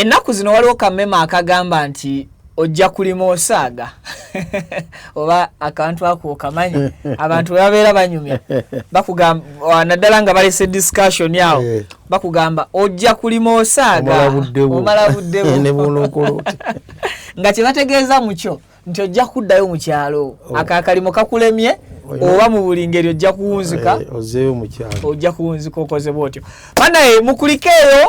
Ennaku zino waliwo kamema akagamba nti ojja kulima osaaga, oba akantu ako okamanyi? Abantu bwe babeera banyumya bakugamba, naddala nga balese discussion awo, bakugamba ojja kulima osaaga. Omala buddewo. Ne bw'onookola otya. Nga kyebategeeza mukyo nti ojja kuddayo mu kyalo. Oh. Ako akalimo kakulemye oba mu buli ngeri ojja kuwunzika. Ozeeyo mu kyalo. Ojja kuwunzika okoze bwotyo. Banaye mukulike eyo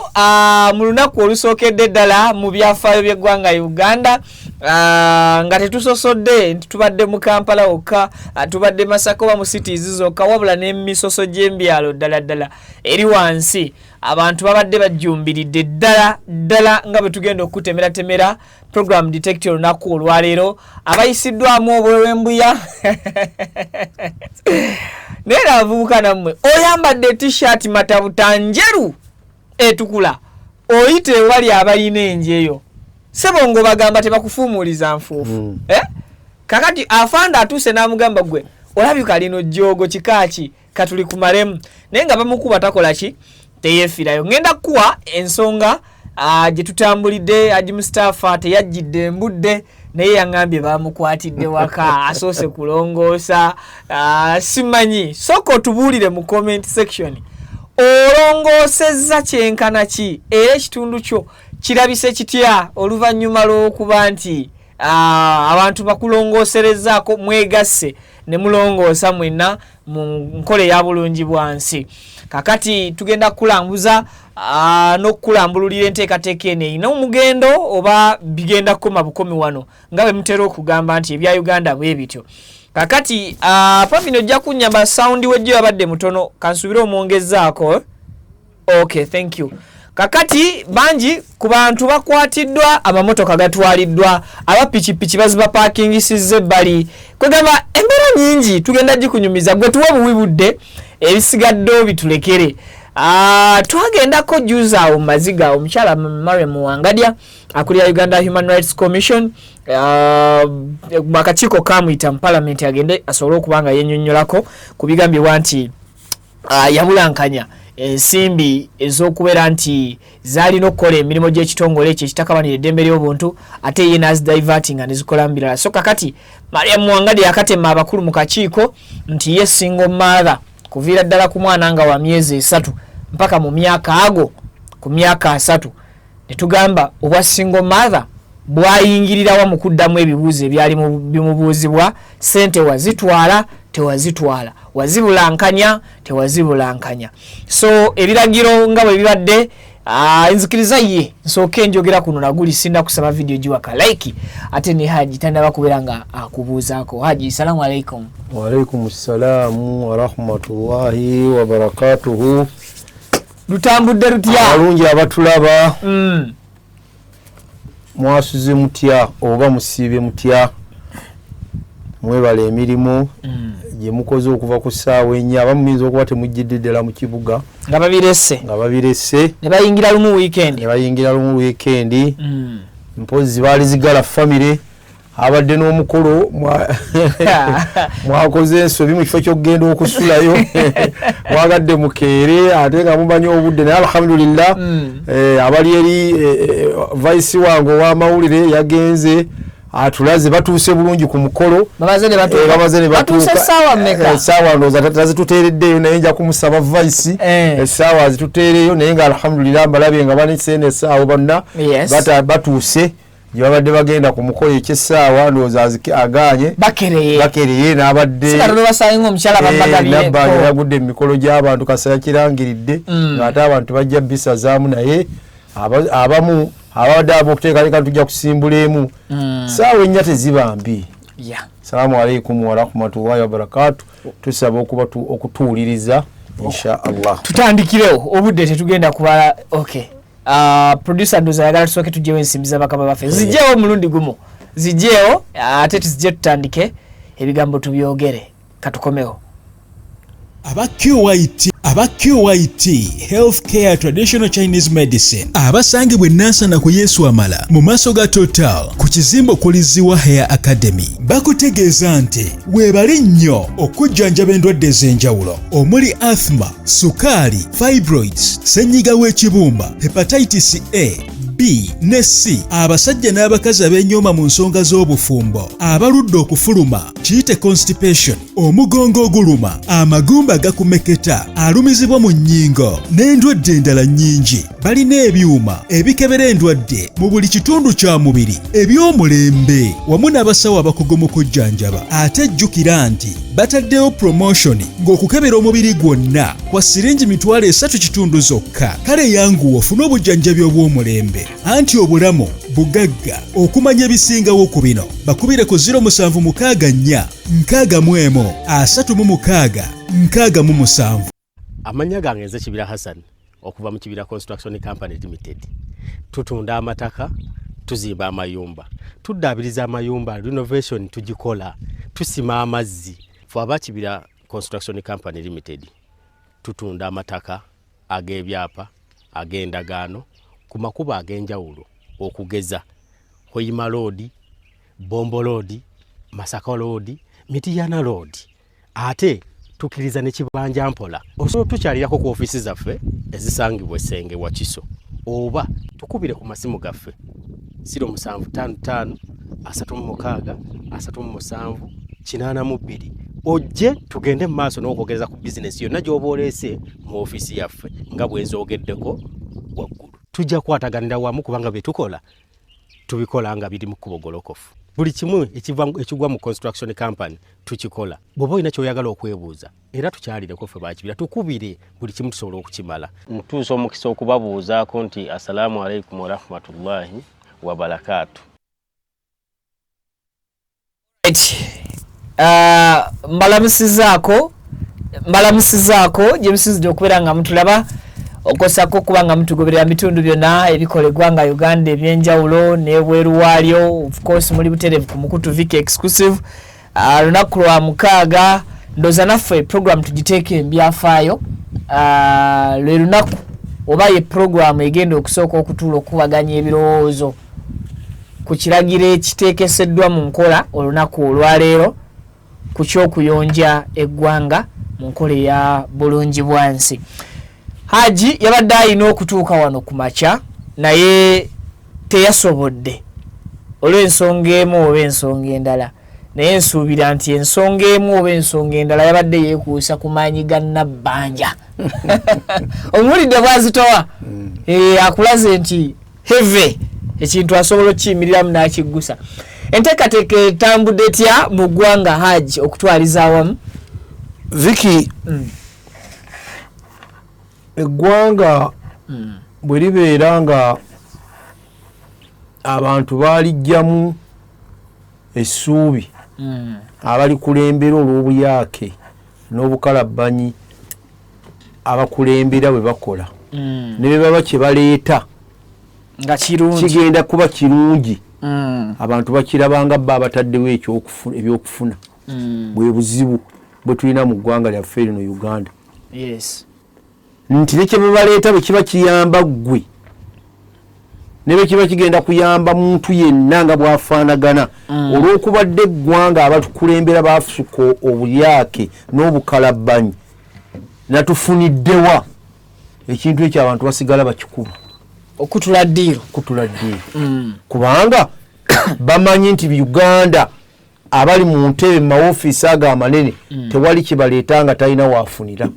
mu lunaku olusookedde ddala mu byafaayo by'eggwanga Uganda, nga tetusosodde nti tubadde mu Kampala wokka, tubadde Masaka oba mu cities zokka, wabula n'emisoso gy'embyalo ddala ddala eri wansi abantu babadde bajjumbiridde ddala ddala nga bwe tugenda okutemeratemera program Detect olunaku olwaleero abayisiddwamu obwewembuya. Naye era abavubuka nammwe, oyambadde T-shirt matabuta njeru etukula, oyita ewali abalina enjeyo, sebo ng'obagamba tebakufuumuuliza nfuufu. Eh? Kakati afande atuuse n'amugamba, "Gwe olabika lino jjoogo kikaaki katuli kumalemu," naye nga bamukuba takola ki, teyeefirayo. Ngenda kukuwa ensonga gye tutambulidde. Haji Mustafa teyajjidde embudde, naye yaŋŋambye bamukwatidde waka asoose kulongoosa. Simanyi, sooka otubuulire mu comment section, olongoosezza kyenkana ki era ekitundu kyo kirabise kitya oluvannyuma lw'okuba nti abantu bakulongooserezaako, mwegasse ne mulongoosa mwenna mu nkola eya bulungi bwansi. Kakati tugenda kukulambuza n'okukulambululira enteekateeka eno erina omugendo oba bigenda kukoma bukomi wano, nga bwe mutera okugamba nti ebya Uganda bwe bityo. Kakati Pavino, ojja kunnyamba, sound wejjo yabadde mutono, kansubire omwongezaako, eh? Okay, thank you. Kakati bangi ku bantu bakwatiddwa, amamotoka gatwaliddwa, abapikipiki bazibapakingisizza ebbali, kwegamba embeera nyingi tugenda gikunyumiza. Gwe tuwe buwi budde, ebisigadde obitulekere. Twagendako juzi awo mu maziga, omukyala Mariam Muwangadya akulira Uganda Human Rights Commission, akakiiko kamuyita mu palamenti agende asobole okuba nga yenyonnyolako ku bigambibwa nti yabulankanya ensimbi ez'okubeera nti zaalina okukola emirimu gy'ekitongole ekyo ekitakabanira eddembe ly'obuntu, ate ye n'azidivertinga nga nezikola mu birala. So kakati Mariam Muwangadya yakatema abakulu mu kakiiko nti ye single mother kuviira ddala ku mwana nga wa myezi 3 mpaka mu myaka ago ku myaka 30. Ne tugamba obwa single mother bwayingirirawa mu kuddamu ebibuuzo ebyali bimubuuzibwa? Sente wazitwala, tewazitwala, wazibulankanya, tewazibulankanya? So ebiragiro nga bwe bibadde, nzikiriza ye nsooke njogera kuno naguli sinda kusaba video giwaka like, ate ne Haji tandaba kubeera nga akubuuzaako. Haji, salamu alaikum. Waalaikum salaamu warahmatullahi wabarakatuhu. Lutambudde lutya? Abalungi abatulaba, mwasuze mutya oba musiibye mutya? Mwebala emirimu gye mukoze okuva ku ssaawa 4. Abamu muyinza okuba temujjidde ddala mu kibuga. Nga babirese. Nga babirese. Ne bayingira lumu weekend. Ne bayingira lumu weekend. Mpozi baali zigala famire abadde n'omukolo, mwakoze ensobi mu kifo ky'okugenda okusulayo mwagadde mukeere ate nga mumanyi obudde. Naye alhamdulillah, abali eri, vice wange ow'amawulire yagenze atulaze batuuse bulungi ku mukolo. Bamaze ne batuuka. Bamaze ne Batuuse batuuka. essaawa mmeka? Essaawa ndowooza tazituteereddeeyo, naye nja kumusaba vice essaawa azituteereyo. Naye nga alhamdulillah mbalabye nga baniseeno essaawa bonna batuuse gye babadde bagenda ku mukolo. Ekyessaawa ndowooza agaanye. Bakereye. Bakereye n'abadde Sikatono basange omukyala bambagabye. Nabbanja yagudde mu mikolo gy'abantu kasa yakirangiridde ng'ate abantu bajja bisazaamu, naye abamu ababadde abokuteekateeka tujja kusimbula emu saawa 4 teziba mbi. Salaamu alaikum warahmatullahi wabarakatu. Tusaba okuba okutuwuliriza insha Allah. Tutandikirewo, obudde tetugenda kubala. Okay, producer ndoza ayagala tusooke tugyewo ensimbi z'abakama baffe. Zijjeewo omulundi gumu, zijjeewo ate tuzijje tutandike ebigambo tubyogere. Katukomewo. Aba QIT Healthcare Traditional Chinese Medicine abasangibwa enansana ku Yesu Amala mu maaso ga Total ku kizimbe okuliziwa Hair Academy bakutegeeza nti weebale nnyo okujjanjaba endwadde ez'enjawulo omuli asthma, sukaali, fibroids, ssenyiga w'ekibumba, hepatitis A, B. B ne C, abasajja n'abakazi ab'enyooma mu nsonga z'obufumbo, abaludde okufuluma, kiyite constipation, omugongo oguluma, amagumba gakumeketa, alumizibwa mu nnyingo n'endwadde endala nnyingi. Balina ebyuma ebikebera endwadde mu buli kitundu kya mubiri eby'omulembe wamu n'abasawo abakugu mu kujjanjaba. Ate jjukira nti bataddewo promotion ng'okukebera omubiri gwonna kwa siringi 3500 zokka. Kale yanguwa ofune obujjanjabi obw'omulembe, anti obulamu bugagga. Okumanya ebisingawo ku bino bakubire ku 0764 61 36 67. Amannya gange nze Kibira Hassan okuva mu Kibira Construction Company Limited. Tutunda amataka, tuzimba amayumba, tuddaabiriza amayumba, renovation tugikola, tusima amazzi. Fe aba Kibira Construction Company Limited tutunda amataka ag'ebyapa, ag'endagaano ku makubo ag'enjawulo okugeza Hoima Road, Bombo Road, Masaka Road, Mityana Road. Ate tukkiriza ne kibanja mpola. Osobola otukyalirako ku ofiisi zaffe ezisangibwa Essenge Wakiso oba tukubire ku masimu gaffe 0755 36 37 82 ojje tugende mu maaso n'okwogereza ku bizinesi yonna gy'oba oleese mu ofiisi yaffe nga bwe nzoogeddeko waggulu. Tujja kukwataganira wamu kubanga bye tukola tubikola nga biri mu kkubo golokofu. Buli kimu ekigwa mu construction company tukikola. Bw'oba olina ky'oyagala okwebuuza era tukyalireko ffe bakibira, tukubire, buli kimu tusobola okukimala. Ntuusa omukisa okubabuuzaako nti assalaamu alaikum warahmatullahi wabarakaatu. Mbalamusizaako gye musinzidde okubeera nga mutulaba, okosako okuba nga mutugoberera mu bitundu byonna ebikola eggwanga Uganda ebyenjawulo n'ebweru waalyo. Of course muli butereevu ku mukutu Vicky Exclusive. Lunaku lwa mukaaga, ndowooza naffe program tugiteeke embyafaayo. Lwe lunaku oba ye program egenda okusooka okutuula okukubaganya ebirowoozo ku kiragiro ekiteekeseddwa mu nkola olunaku olwaleero ku ky'okuyonja eggwanga mu nkola eya bulungi bwansi. Haji yabadde alina okutuuka wano ku makya naye teyasobodde olw'ensonga emu oba ensonga endala, naye nsuubira nti ensonga emu oba ensonga endala yabadde yeekuusa ku maanyi ga Nabbanja. Omuwulidde bw'azitowa, akulaze nti heavy ekintu asobola okukiyimiriramu n'akiggusa. Enteekateeka etambudde etya mu ggwanga Haji okutwaliza awamu? Vicky, eggwanga bwe libeera nga abantu baaliggyamu essuubi abalikulembera olw'obuyaake n'obukalabbanyi abakulembera bwe bakola ne bwe baba kye baleeta nga kirungi, kigenda kuba kirungi. Abantu bakirabanga bo abataddewo ebyokufuna. Bwe buzibu bwe tulina mu ggwanga lyaffe lino Uganda. Nti ne kye babaleeta bwe kiba kiyamba ggwe ne bwe kiba kigenda kuyamba muntu yenna nga bw'afaanagana, olw'okubadde eggwanga abatukulembera baafusuka obulyake n'obukalabbanyi natufuniddewa ekintu ekyo abantu basigala bakikuba. Okutula ddiiro. Okutula ddiiro. Kubanga bamanyi nti Uganda abali mu ntebe mu mawofiisi ago amanene tewali kibaleeta nga talina waafunira.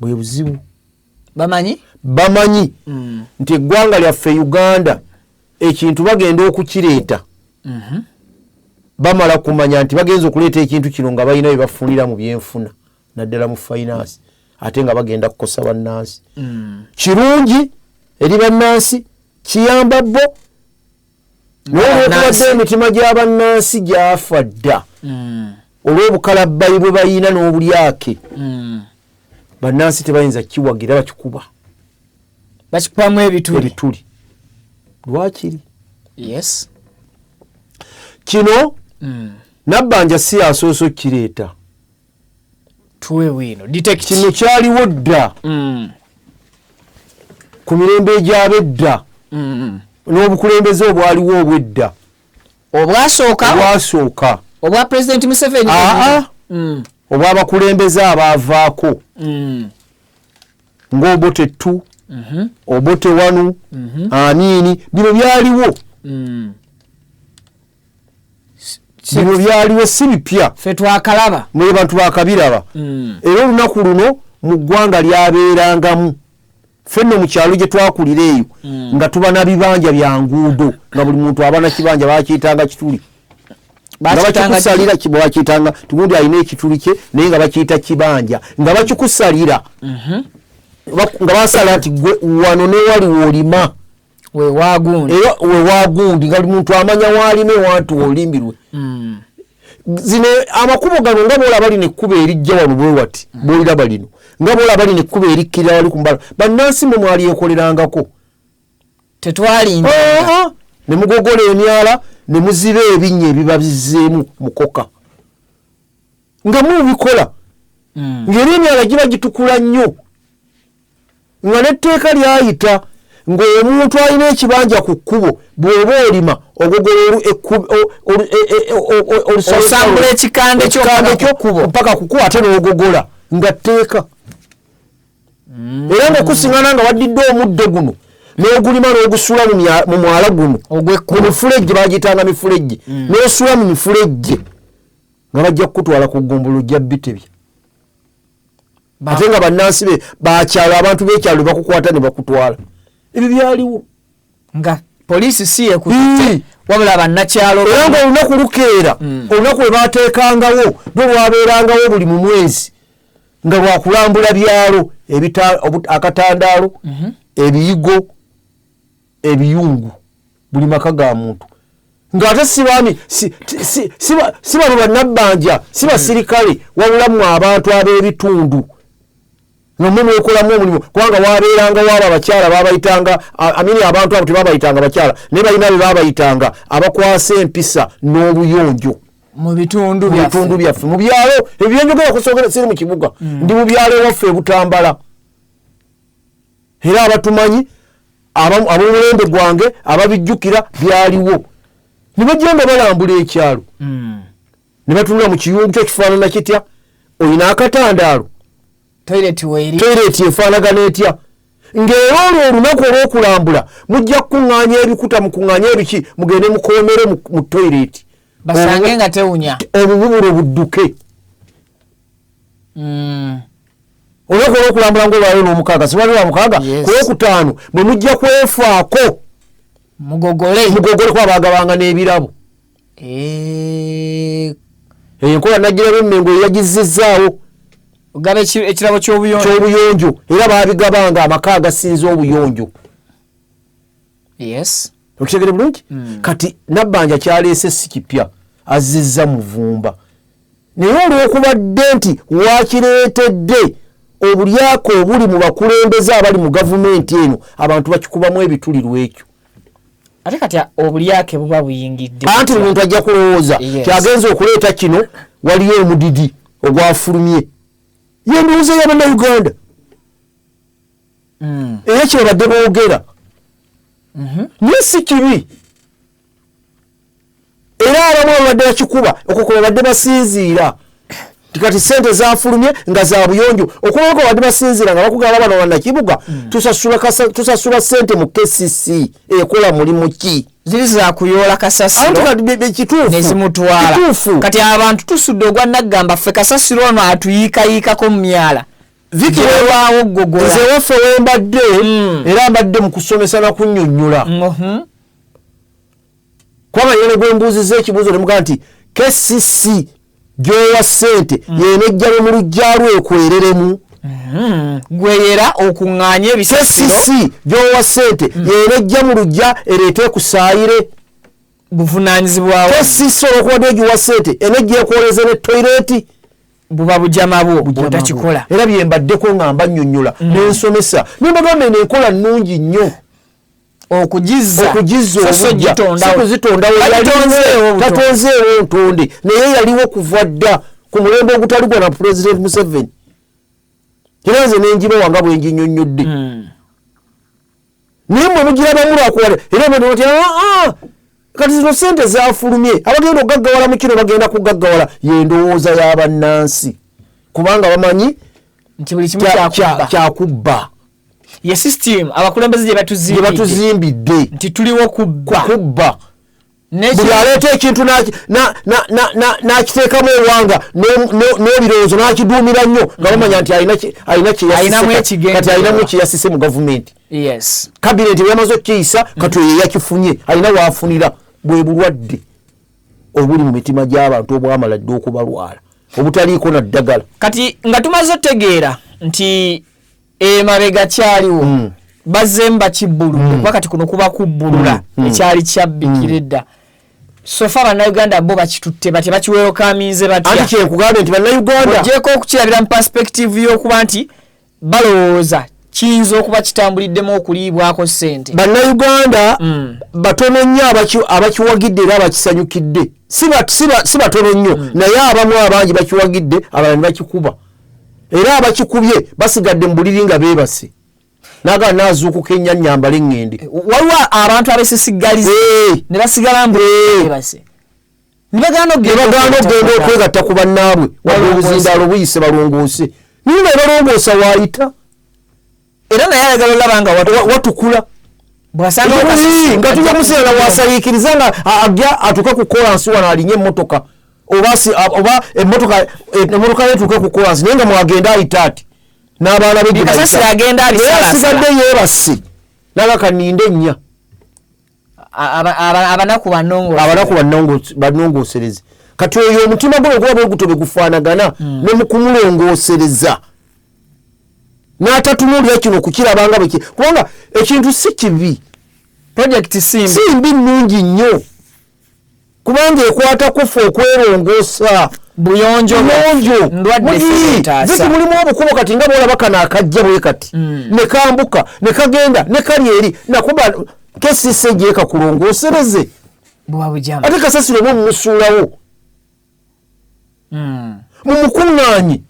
Bwe buzibu. Bamanyi? Bamanyi nti eggwanga lyaffe Uganda ekintu bagenda okukireeta. Bamala kumanya nti bagenza okuleeta ekintu kino nga balina bye bafunira mu byenfuna naddala mu finance, ate nga bagenda kukosa bannansi. Kirungi eri bannansi, kiyamba bo, naye olw'okubadde emitima gya bannansi gyafa dda olw'obukalabbayi bwe balina n'obulyake, bannansi tebayinza kiwagira, bakikuba. Bakikubamu ebituli. Ebituli. Lwakiri. Kino Nabbanja si yasoose okukireeta. Tuwe bwino. Detect. Kino kyaliwo dda. Ku mirembe egy'abedda. N'obukulembeze obwaliwo obw'edda. Obwasooka? Obwasooka. Obwa President Museveni? Obw'abakulembeze abaavaako. Ng'Obote 2. Obote wanu, Amini, bino byaliwo. Bino byaliwo si bipya. Ffe twakalaba. Mwe bantu bakabiraba. Era olunaku luno mu ggwanga lyabeerangamu. Ffe nno mu kyalo gye twakulira eyo nga tuba na bibanja bya nguudo, nga buli muntu aba na kibanja, bakiyitanga kituli. Nga bakikusalira, bakiyitanga tigundi alina ekituli kye, naye nga bakiyita kibanja, nga bakikusalira. Nga basala nti gwe wano ne wali w'olima. Wewagundi. Era wewagundi, nga buli muntu amanya w'alima ewantu olimbirwe. Zino amakubo gano nga bw'olaba lino ekkubo erijja wano bwe wati, bw'oliraba lino, nga bw'olaba lino ekkubo erikkirira wali ku mbala, bannansi mmwe mwalyekolerangako. Tetwalinda. Ne mugogola emyala, ne muziba ebinnya ebiba bizzeemu mukoka. Nga mubikola. Ng'era emyala giba gitukula nnyo. Nga n'etteeka lyayita ng'omuntu alina ekibanja ku kkubo, bw'oba olima ogogola osambula ekikande kyo mpaka ku kkubo, ate n'ogogola nga tteeka. Era ng'okusiŋŋana nga waddidde omuddo guno n'ogulima n'ogusula mu mwala guno, mu mifulejje, bagiyitanga mifulejje, n'osula mu mifulejje nga bajja kukutwala ku ggombolola ojja bitebya. Ate nga bannansi be bakyalo, abantu b'ekyalo bakukwata ne bakutwala. Ebyo byaliwo. Nga poliisi si yekutte, wabula bannakyalo. Era ng'olunaku lukeera, olunaku lwe baateekangawo lwo lwabeerangawo buli mu mwezi, nga lwakulambula byalo, akatandaalo, ebiyigo, ebiyungu, buli maka ga muntu. Ng'ate si baami, si bano bannabbanja, si basirikale, wabula mmwe abantu ab'ebitundu. Nga mmwe mwekolamu omulimu, kubanga wabeerangawo abo abakyala babayitanga, amini abantu abo tebabayitanga bakyala, naye balina be babayitanga abakwasa empisa n'obuyonjo. Mu bitundu Mu bitundu byaffe, mu byalo, ebyo byenjogera kusogera siri mu kibuga. Ndi mu byalo ewaffe e Butambala. Era abatumanyi, ab'omulembe gwange, ababijjukira byaliwo. Ne bajja nga balambula ekyalo. Ne batunula mu kiyungu kyo kifaanana kitya? Olina akatandaalo. Toilet weeri. Toilet efaanagana etya? Ng'era olwo olunaku olw'okulambula mujja kukuŋŋaanya ebikuta, mukuŋŋaanye ebiki, mugende mukoomere mu toilet. Basange nga tewunya. Obububulo budduke. Olunaku olw'okulambula ng'olwaleero n'omukaaga, si lwali lwa mukaaga? Ku lwokutaano mwe mujja kwefaako. Mugogole. Mugogole kuba baagabanga n'ebirabo. Eyo enkola nagiraba Emmengo yagizzizaawo. Ogaba ekirabo ky'obuyonjo. Ky'obuyonjo. Era baabigabanga amaka agasinze obuyonjo. Okitegere bulungi? Kati Nabbanja kyaleese si kipya, azzizza muvumba. Naye olw'okubadde nti wakireetedde obulyako obuli mu bakulembeze abali mu gavumenti eno, abantu bakikubamu ebituli lw'ekyo. Ate kati obulyake buba buyingidde. Anti omuntu ajja kulowooza kyagenza okuleeta kino, waliyo omudidi ogwafulumye. Ye ndowooza y'Abannayuganda. Era kye babadde boogera. Naye si kibi. Era abamu babadde bakikuba, okwo kwe babadde basinziira. Kati ssente zaafulumye nga za buyonjo. Okuba ko babadde basinziira nga bakugamba bano bannakibuga, tusasula ssente mu KCC ekola mulimu ki? Ziri za kuyoola kasasiro. Anti kati kituufu. Ne zimutwala. Kituufu. Kati abantu tusudde ogwa Naggamba, ffe kasasiro ono atuyiikayiikako mu myala. Viki, Weewaawo ggogola. Nze waffe we mbadde, era mbadde mu kusomesa na kunnyonnyola. Kubanga yene gwe mbuuzizza ekibuuzo ne mugamba nti KCC gy'owa ssente yenejja ne mu luggya lwo ekwereremu. Gweyera okuŋŋaanya ebisasiro. KCC gy'owa ssente yenejja mu luggya ereete ekusaayire. Buvunaanyizibwawo. KCC olw'okubadde ogiwa ssente enejja ekwoleze ne toyireeti. Buba bujama bwo, Bujama bwo. otakikola. Era bye mbaddeko nga mbannyonnyola, ne nsomesa. Ne mbagamba eno enkola nnungi nnyo. Okugizza. Okugizza So, so obujja. gitondawo. Si kuzitondawo, Tatonzeewo yaliwo, buto. tatonzeewo ntonde. Naye yaliwo kuva dda ku mulembe ogutali gwa na President Museveni. Era nze ne ngibawa nga bwe nginnyonnyodde. Naye mmwe mugirabamu lwakuwala. Era bwe bati, kati zino ssente zaafulumye. Abagenda okugaggawala mu kino bagenda kugaggawala. Ye ndowooza y'abannansi. Kubanga bamanyi nti buli kimu kyakubba. Kyakubba. Ye system abakulembeze gye batuzimbidde nti tuliwo kubba. Buli aleeta ekintu n'akiteekamu ewanga n'ebirowoozo n'akiduumira nnyo nga bamanya nti kati alinamu kyeyasise mu gavumenti. Kabineti bweyamaze okukiyisa kati oyo yakifunye alina waafunira. Bwe bulwadde obuli mu mitima gy'abantu obwamala dde okubalwala obutaliiko na ddagala. Kati nga tumaze otegeera nti emabega kyaliwo bazzeemu bakibbuludde kuba kati kuno kuba kubbulula ekyali kyabbikira edda. Sofa bannayuganda bo bakitutte batya, bakiwerokaminze batya? Anti kyenkugambye nti bannayuganda ogyeko okukirabira mu perspective y'okuba nti balowooza kiyinza okuba kitambuliddemu okuliibwako ssente. Bannayuganda batono nnyo abakiwagidde era abakisanyukidde. Si batono nnyo, naye abamu abangi bakiwagidde, abalala ne bakikuba. Era abakikubye basigadde mu buliri nga beebase. Naga nazuukuka ennya nnyambale ŋŋende. Waliwo abantu abesisiggaliza ne basigala mbu beebase. Ne bagaana okugenda okwegatta ku bannaabwe, wadde obuzindaalo buyise balongoose. Naye nga balongoosa waayita. Era naye ayagala olaba nga watukula. Nga tujja museera wasayiikiriza nga ajja atuuke ku kolansi wano alinye emmotoka. Oba emmotoka ye etuuke ku kolansi naye nga mwagenda ayita ati. N'abaana be gye bayita. Asigadde yeebase. Naga kaninde nnya. Abanaku bannongoosereze. Kati oyo omutima gwe oguba bwe gutyo bwe gufaanagana ne mu kumulongoosereza. N'atatunuulira kino kukiraba nga bwe kubanga ekintu si kibi. Project si mbi nnungi nnyo. Kubanga ekwata kufa okwerongoosa. Buyonjo ndwadde zetaasa. Mulimu obukubo kati nga bw'olaba kano akajja bwe kati. Ne kambuka, ne kagenda, ne kali eri, nakuba KCC gyekakulongoosereze. Ate kasasiro bo mumusuulawo. Mumukuŋŋaanye.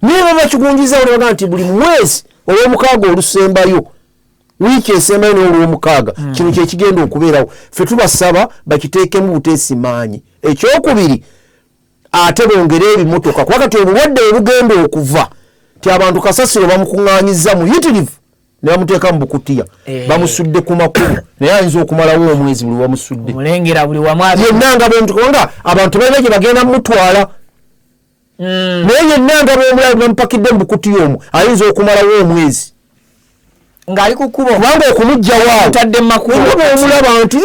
Naye baba bakigunjiza olaba nti buli mwezi olw'omukaaga olusembayo, wiiki esembayo n'olw'omukaaga, kino kye kigenda okubeerawo. Ffe tubasaba bakiteekemu buteesi maanyi. Ekyokubiri, ate bongere ebimotoka, kuba kati obulwadde obugenda okuva ti abantu kasasiro bamukuŋŋaanyizza muyitirivu ne bamuteeka mu bukutiya, bamusudde ku makubo, naye ayinza okumalawo omwezi buli wamusudde. Omulengera buli wamu yenna nga bw'omutu, abantu balina gye bagenda mutwala. Naye yenna nga bw'omulaba bamupakidde mu bukutiya omwo ayinza okumalawo omwezi ng'ali ku kkubo, kubanga okumuggyawo awo mutadde mu makubo. Omulaba nti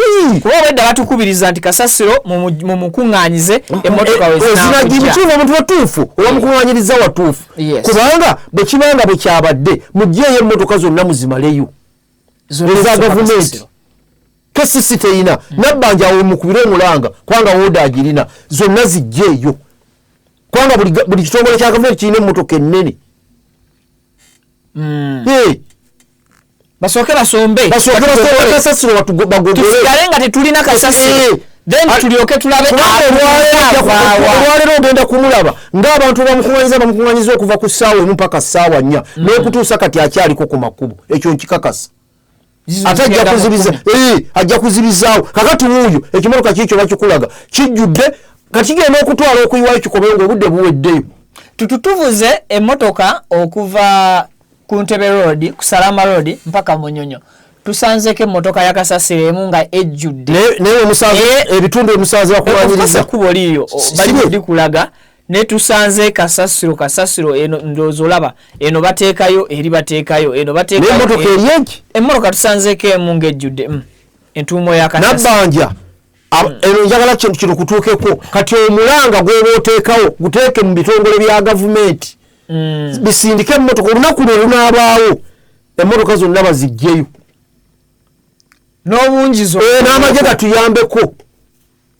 kuba obwedda batukubiriza nti kasasiro mumukuŋŋaanyize emmotoka we zinakujja. Omuntu watuufu obamukuŋŋaanyiriza watuufu, kubanga bwe kibanga bwe kyabadde muggyeeyo emmotoka zonna muzimaleyo eza gavumenti. KCC teyina Nabbanja awo mukubire omulanga kubanga wooda agirina, zonna zijjeeyo kubanga buli kitongole kya gavumenti kirina emmotoka ennene. Basooke basombe, kasasiro bagogole, tusigale nga tetulina kasasiro, then tulyoke tulabe. Olwaleero ogenda kumulaba ng'abantu bamukuŋŋaanyiza okuva ku ssaawa 1 mpaka ssaawa 4 n'okutuusa kati akyaliko ku makubo. Ekyo nkikakasa. Ate ajja kuzibizaawo. Kakati wuuyo ekimotoka kiikyo bakikulaga kijjudde, kati kigenda okutwala okuyiwayo kikomewo ng'obudde buweddeyo. Tutuvuze emmotoka okuva ku Ntebe Road, ku Salama Road mpaka Munyonyo. Tusanzeeko emmotoka ya kasasiro emu nga ejjudde. Naye omusanze ebitundu omusanze bakuŋŋaanyiriza ekkubo liiyo bali kudikulaga, ne tusanze kasasiro eno ndowooza olaba eno bateekayo eri bateekayo eno bateekayo. Emmotoka eri egi? Emmotoka tusanzeeko emu ng'ejjudde entuumo ya kasasiro. Nabbanja eno njagala kino kutuukeko. Kati omulanga gw'oba oteekawo guteeke mu bitongole bya gavumenti. Bisindike emmotoka olunaku lwe lunaabaawo emmotoka zonna baziggyeyo n'obungi n'amagye gatuyambeko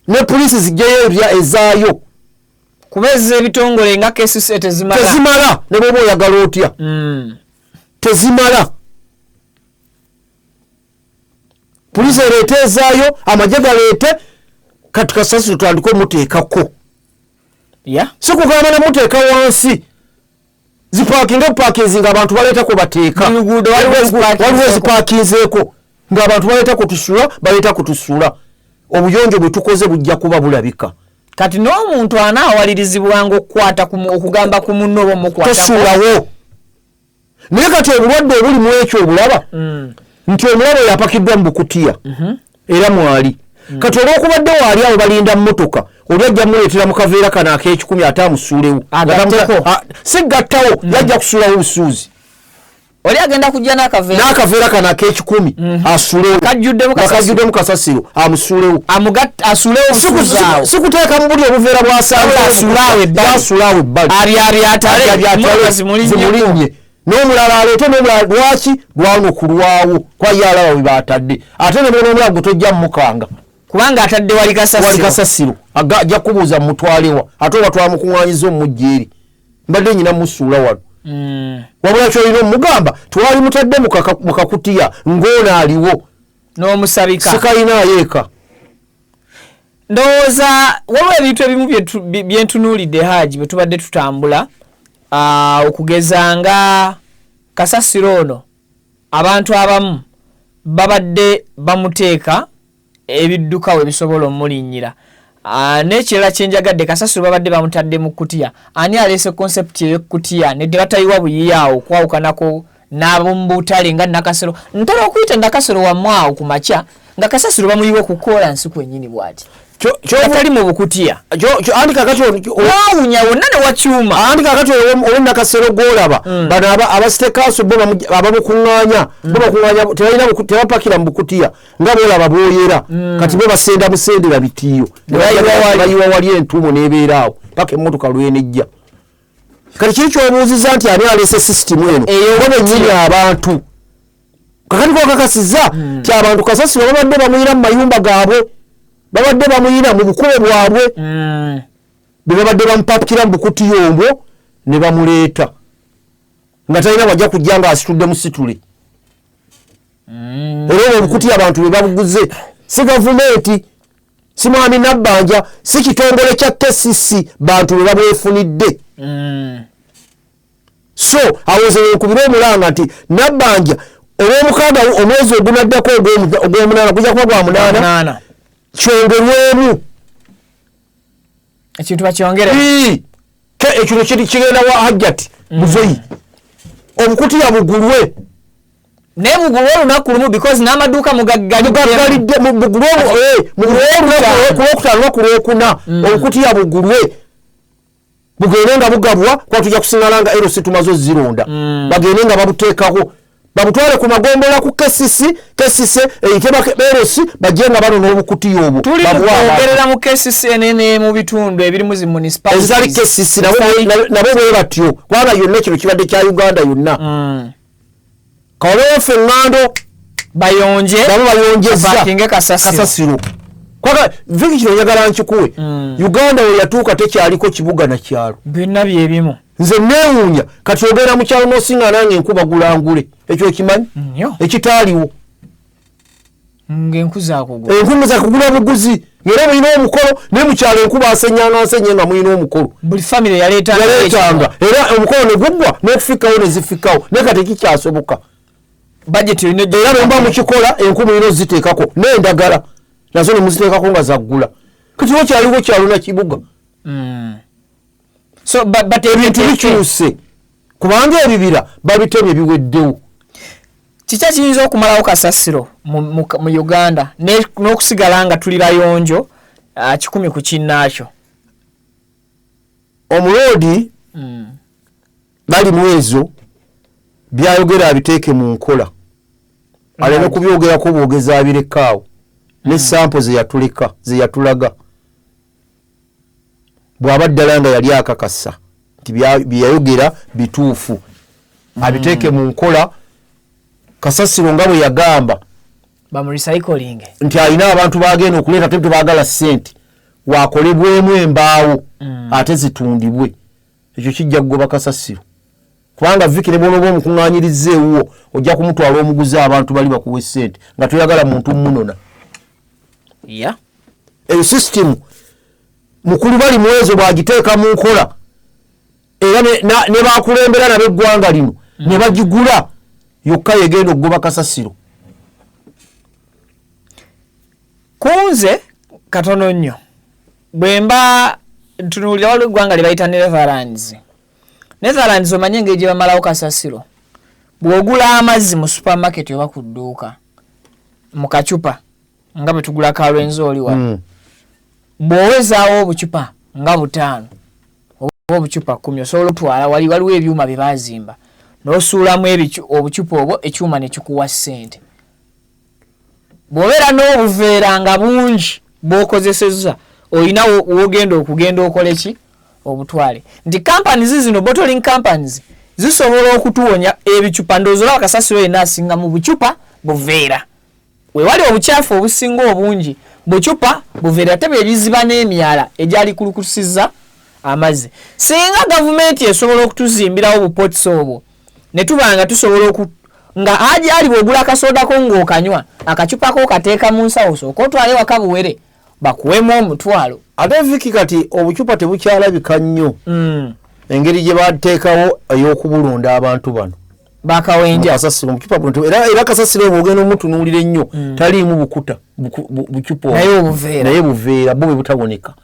ne poliisi ziggyeyo ezaayo, kuba ez'ebitongole nga KCC tezimala. Ne bw'oba oyagala otya tezimala. Poliisi ereete ezaayo, amagye galeete, kati kasasiro tutandike omuteekako. Si kugamba namuteeka wansi, zipaakinga bupaakinzi ng'abantu baleetako bateeka. Waliwo ezipaakinzeeko ng'abantu baleetako tusula, baleetako tusula. Obuyonjo bwe tukoze bujja kuba bulabika. Kati n'omuntu anaawalirizibwanga okukwata okugamba ku munno oba omukwatako. Tosuulawo. Naye kati obulwadde obuli mu ekyo obulaba nti omulaba yapakiddwa mu bukutiya era mwali. Kati olwokubadde waali awo balinda mmotoka, oli ajja muleetera mu kaveera kano ak'ekikumi ate amusuulewo. Agatteko. Si gattawo, yajja kusuulawo busuuzi. Oli agenda kujja n'akaveera. N'akaveera kano ak'ekikumi asuulewo. Kajjuddemu Nga kasasiro. kajjuddemu kasasiro amusuulewo. Asuulewo obusuuzi awo. Si kuteeka mu buli obuveera Wabula asuule awo ebbali. bwasasuula awo ebbali. Abyabyatale. Emmotoka zimulinnyeko. Zimulinnye n'omulala aleete n'omulala. Lwaki lwano kulwawo kwaye alaba bwe batadde ate ne n'omulala gwe tojja mukanga Kubanga atadde wali wali kasasiro. Kasasiro ajja kubuuza mutwalewa ate oba twamukuŋŋaanyiza omujja eri mbadde nyina musuula wano. Wabula kyolina omugamba twali mutadde mu kakutiya ng'ono aliwo. N'omusabika. Sikalinaayo eka. Ndowooza waliwo ebintu ebimu byentunuulidde Haji bwe tubadde tutambula, okugeza nga kasasiro ono abantu abamu babadde bamuteeka ebidduka we bisobola omulinnyira. N'ekirala kyenjagadde, kasasiro babadde bamutadde mu kutiya. Ani aleese concept ey'ekutiya ne tebatayiwa buyiya awo okwawukanako n'ab'omu butale nga Nakasero? Ntera okuyita Nakasero wammwe awo ku makya nga kasasiro bamuyiwa ku koolansi kwennyini bw'ati. Atali mu bukutiya. Anti kakati Waawunya wonna ne wakyuma. Anti kakati ow'Nakasero gw'olaba bano aba City Council bo abamukuŋŋaanya bo bakuŋŋaanya tebalina tebapakira mu bukutiya nga bw'olaba bw'oyera. Kati bo basenda busendera bitiiyo. Ne bayiwa wali. Bayiwa wali entuumo n'ebeera awo paka emmotoka lw'enejja. Kati kiri ky'obuuzizza nti ani aleese sisitimu eno? Eyo Bo bennyini abantu. Kakati kwakakasizza nti abantu kasasiro babadde bamuyira mu mayumba gaabwe, babadde bamuyira mu bukubo bwabwe, bwe babadde bamupakira mu bukutiya omwo ne bamuleeta nga talina wajja kujja ng'asitudde musitule. Era obwo obukutiya abantu bwe babuguze, si gavumenti, si mwami Nabbanja, si kitongole kya KCC, bantu bwe babwefunidde. So awo nze wenkubira omulanga nti Nabbanja olwomukaaga omwezi ogunaddako ogw'omunaana gujja kuba gwa munaana, Munaana. Kyongerwemu. Ekintu bakyongere. Ii, ekino kigenda wa Hajjati Muzeyi, obukutiya bugulwe. Naye bugulwe olunaku lumu because n'amaduuka mugaggalidde. Mugaggalidde, bugulwe mugulwe olunaku ku lwokutaano oba ku lwokuna. Obukutiya bugulwe bugende nga bugabwa kuba tujja kusiŋŋana nga LC tumaze ozironda. Bagende nga babuteekako babutwale ku magombola ku KCC, KCC eyite LC bajje nga banona obukutiya obwo Tuli mu babuwe abantu. kwogerera mu KCC ne mu bitundu ebirimu zi municipalities. Ezitali KCC nabo bwe batyo kubanga yonna kino kibadde kya Uganda yonna. Kawabeewo ffe eŋŋando Bayonje. Nabo bayonjezza Bapakinge kasasiro. Kasasiro. Kwaka Viki kino njagala nkikuwe. Uganda we yatuuka tekyaliko kibuga na kyalo. Byonna bye bimu. Nze neewuunya kati ogenda mu kyalo n'osiŋŋana nga enkuba gulangule, ekyo okimanyi? Nnyo. Ekitaaliwo. Ng'enku zaakugula. Enku zakugula buguzi ng'era mulina omukolo naye mu kyalo enkuba asenyanga nsenye nga mulina omukolo. Buli famire yaleetanga. Yaleetanga era omukolo ne guggwa n'okufikawo ne zifikawo, naye kati kikyasoboka. Budget olina Era bwe muba mukikola enku mulina oziteekako n'endagala nazo ne muziteekako nga zaggula. Kati wakyaliwo kyalo na kibuga. So but Ebintu bikyuse kubanga ebibira babitemye biweddewo. Kiki ekiyinza okumalawo kasasiro mu Uganda n'okusigala nga tuli bayonjo 100 ku kinnaakyo? Omuloodi bali mu ezo byayogera abiteeke mu nkola aleme kubyogerako bwogezi abirekaawo ne sample ze yatuleka ze yatulaga bw'aba ddala nga yali akakasa nti bye yayogera bituufu abiteeke mu nkola. Kasasiro nga bwe yagamba Bamurecycling. Nti alina abantu bagenda okuleeta te tebaagala ssente wakolebwemu embaawo ate zitundibwe, ekyo kijja kugoba kasasiro kubanga Viki ne bw'onooba omukuŋŋaanyirizza ewuwo ojja kumutwala omuguzi abantu bali bakuwa ssente nga toyagala muntu munona. Eyo sisitimu mukulu bali mwezo bw'agiteeka mu nkola era ne bakulembera nabo eggwanga lino ne bagigula yokka yegenda okugoba kasasiro. Kunze katono nnyo bwe mba ntunuulira waliwo eggwanga lye bayita Netherlands. Netherlands omanye engeri gye bamalawo kasasiro? Bw'ogula amazzi mu supermarket oba ku dduuka mu kacupa nga bwe tugula ka Rwenzori wano, bw'owezaawo obucupa nga 5 oba obucupa 10, osobola otwala waliwo ebyuma bye baazimba n'osuulamu obucupa obwo, ekyuma ne kikuwa ssente. Bw'obeera n'obuveera nga bungi bw'okozesezza, olina w'ogenda okugenda okole ki, obutwale. Nti companies zino, bottling companies, zisobola okutuwonya ebicupa. Ndowooza olaba kasasiro yenna asinga mu bucupa, buveera. Wewali obukyafu obusinga obungi bucupa, buveera, ate bwe biziba n'emyala egyalikulukusiza amazzi. Singa gavumenti esobola okutuzimbirawo bupotisi obwo ne tuba nga tusobola nga haji ali bw'ogula akasoodako ng'okanywa, akacupa ko kateeka mu nsawo, osooka otwale waka buwere bakuwemu 10,000. Ate Viki, kati obucupa tebukyalabika nnyo, engeri gye bateekawo ey'okubulunda abantu bano bakawenja. Kasasiro omucupa buno era kasasiro obwo ogenda omutunuulira ennyo, taliimu bukuta bucupa obwo. Naye obuveera. Naye buveera bwo bwe butaboneka.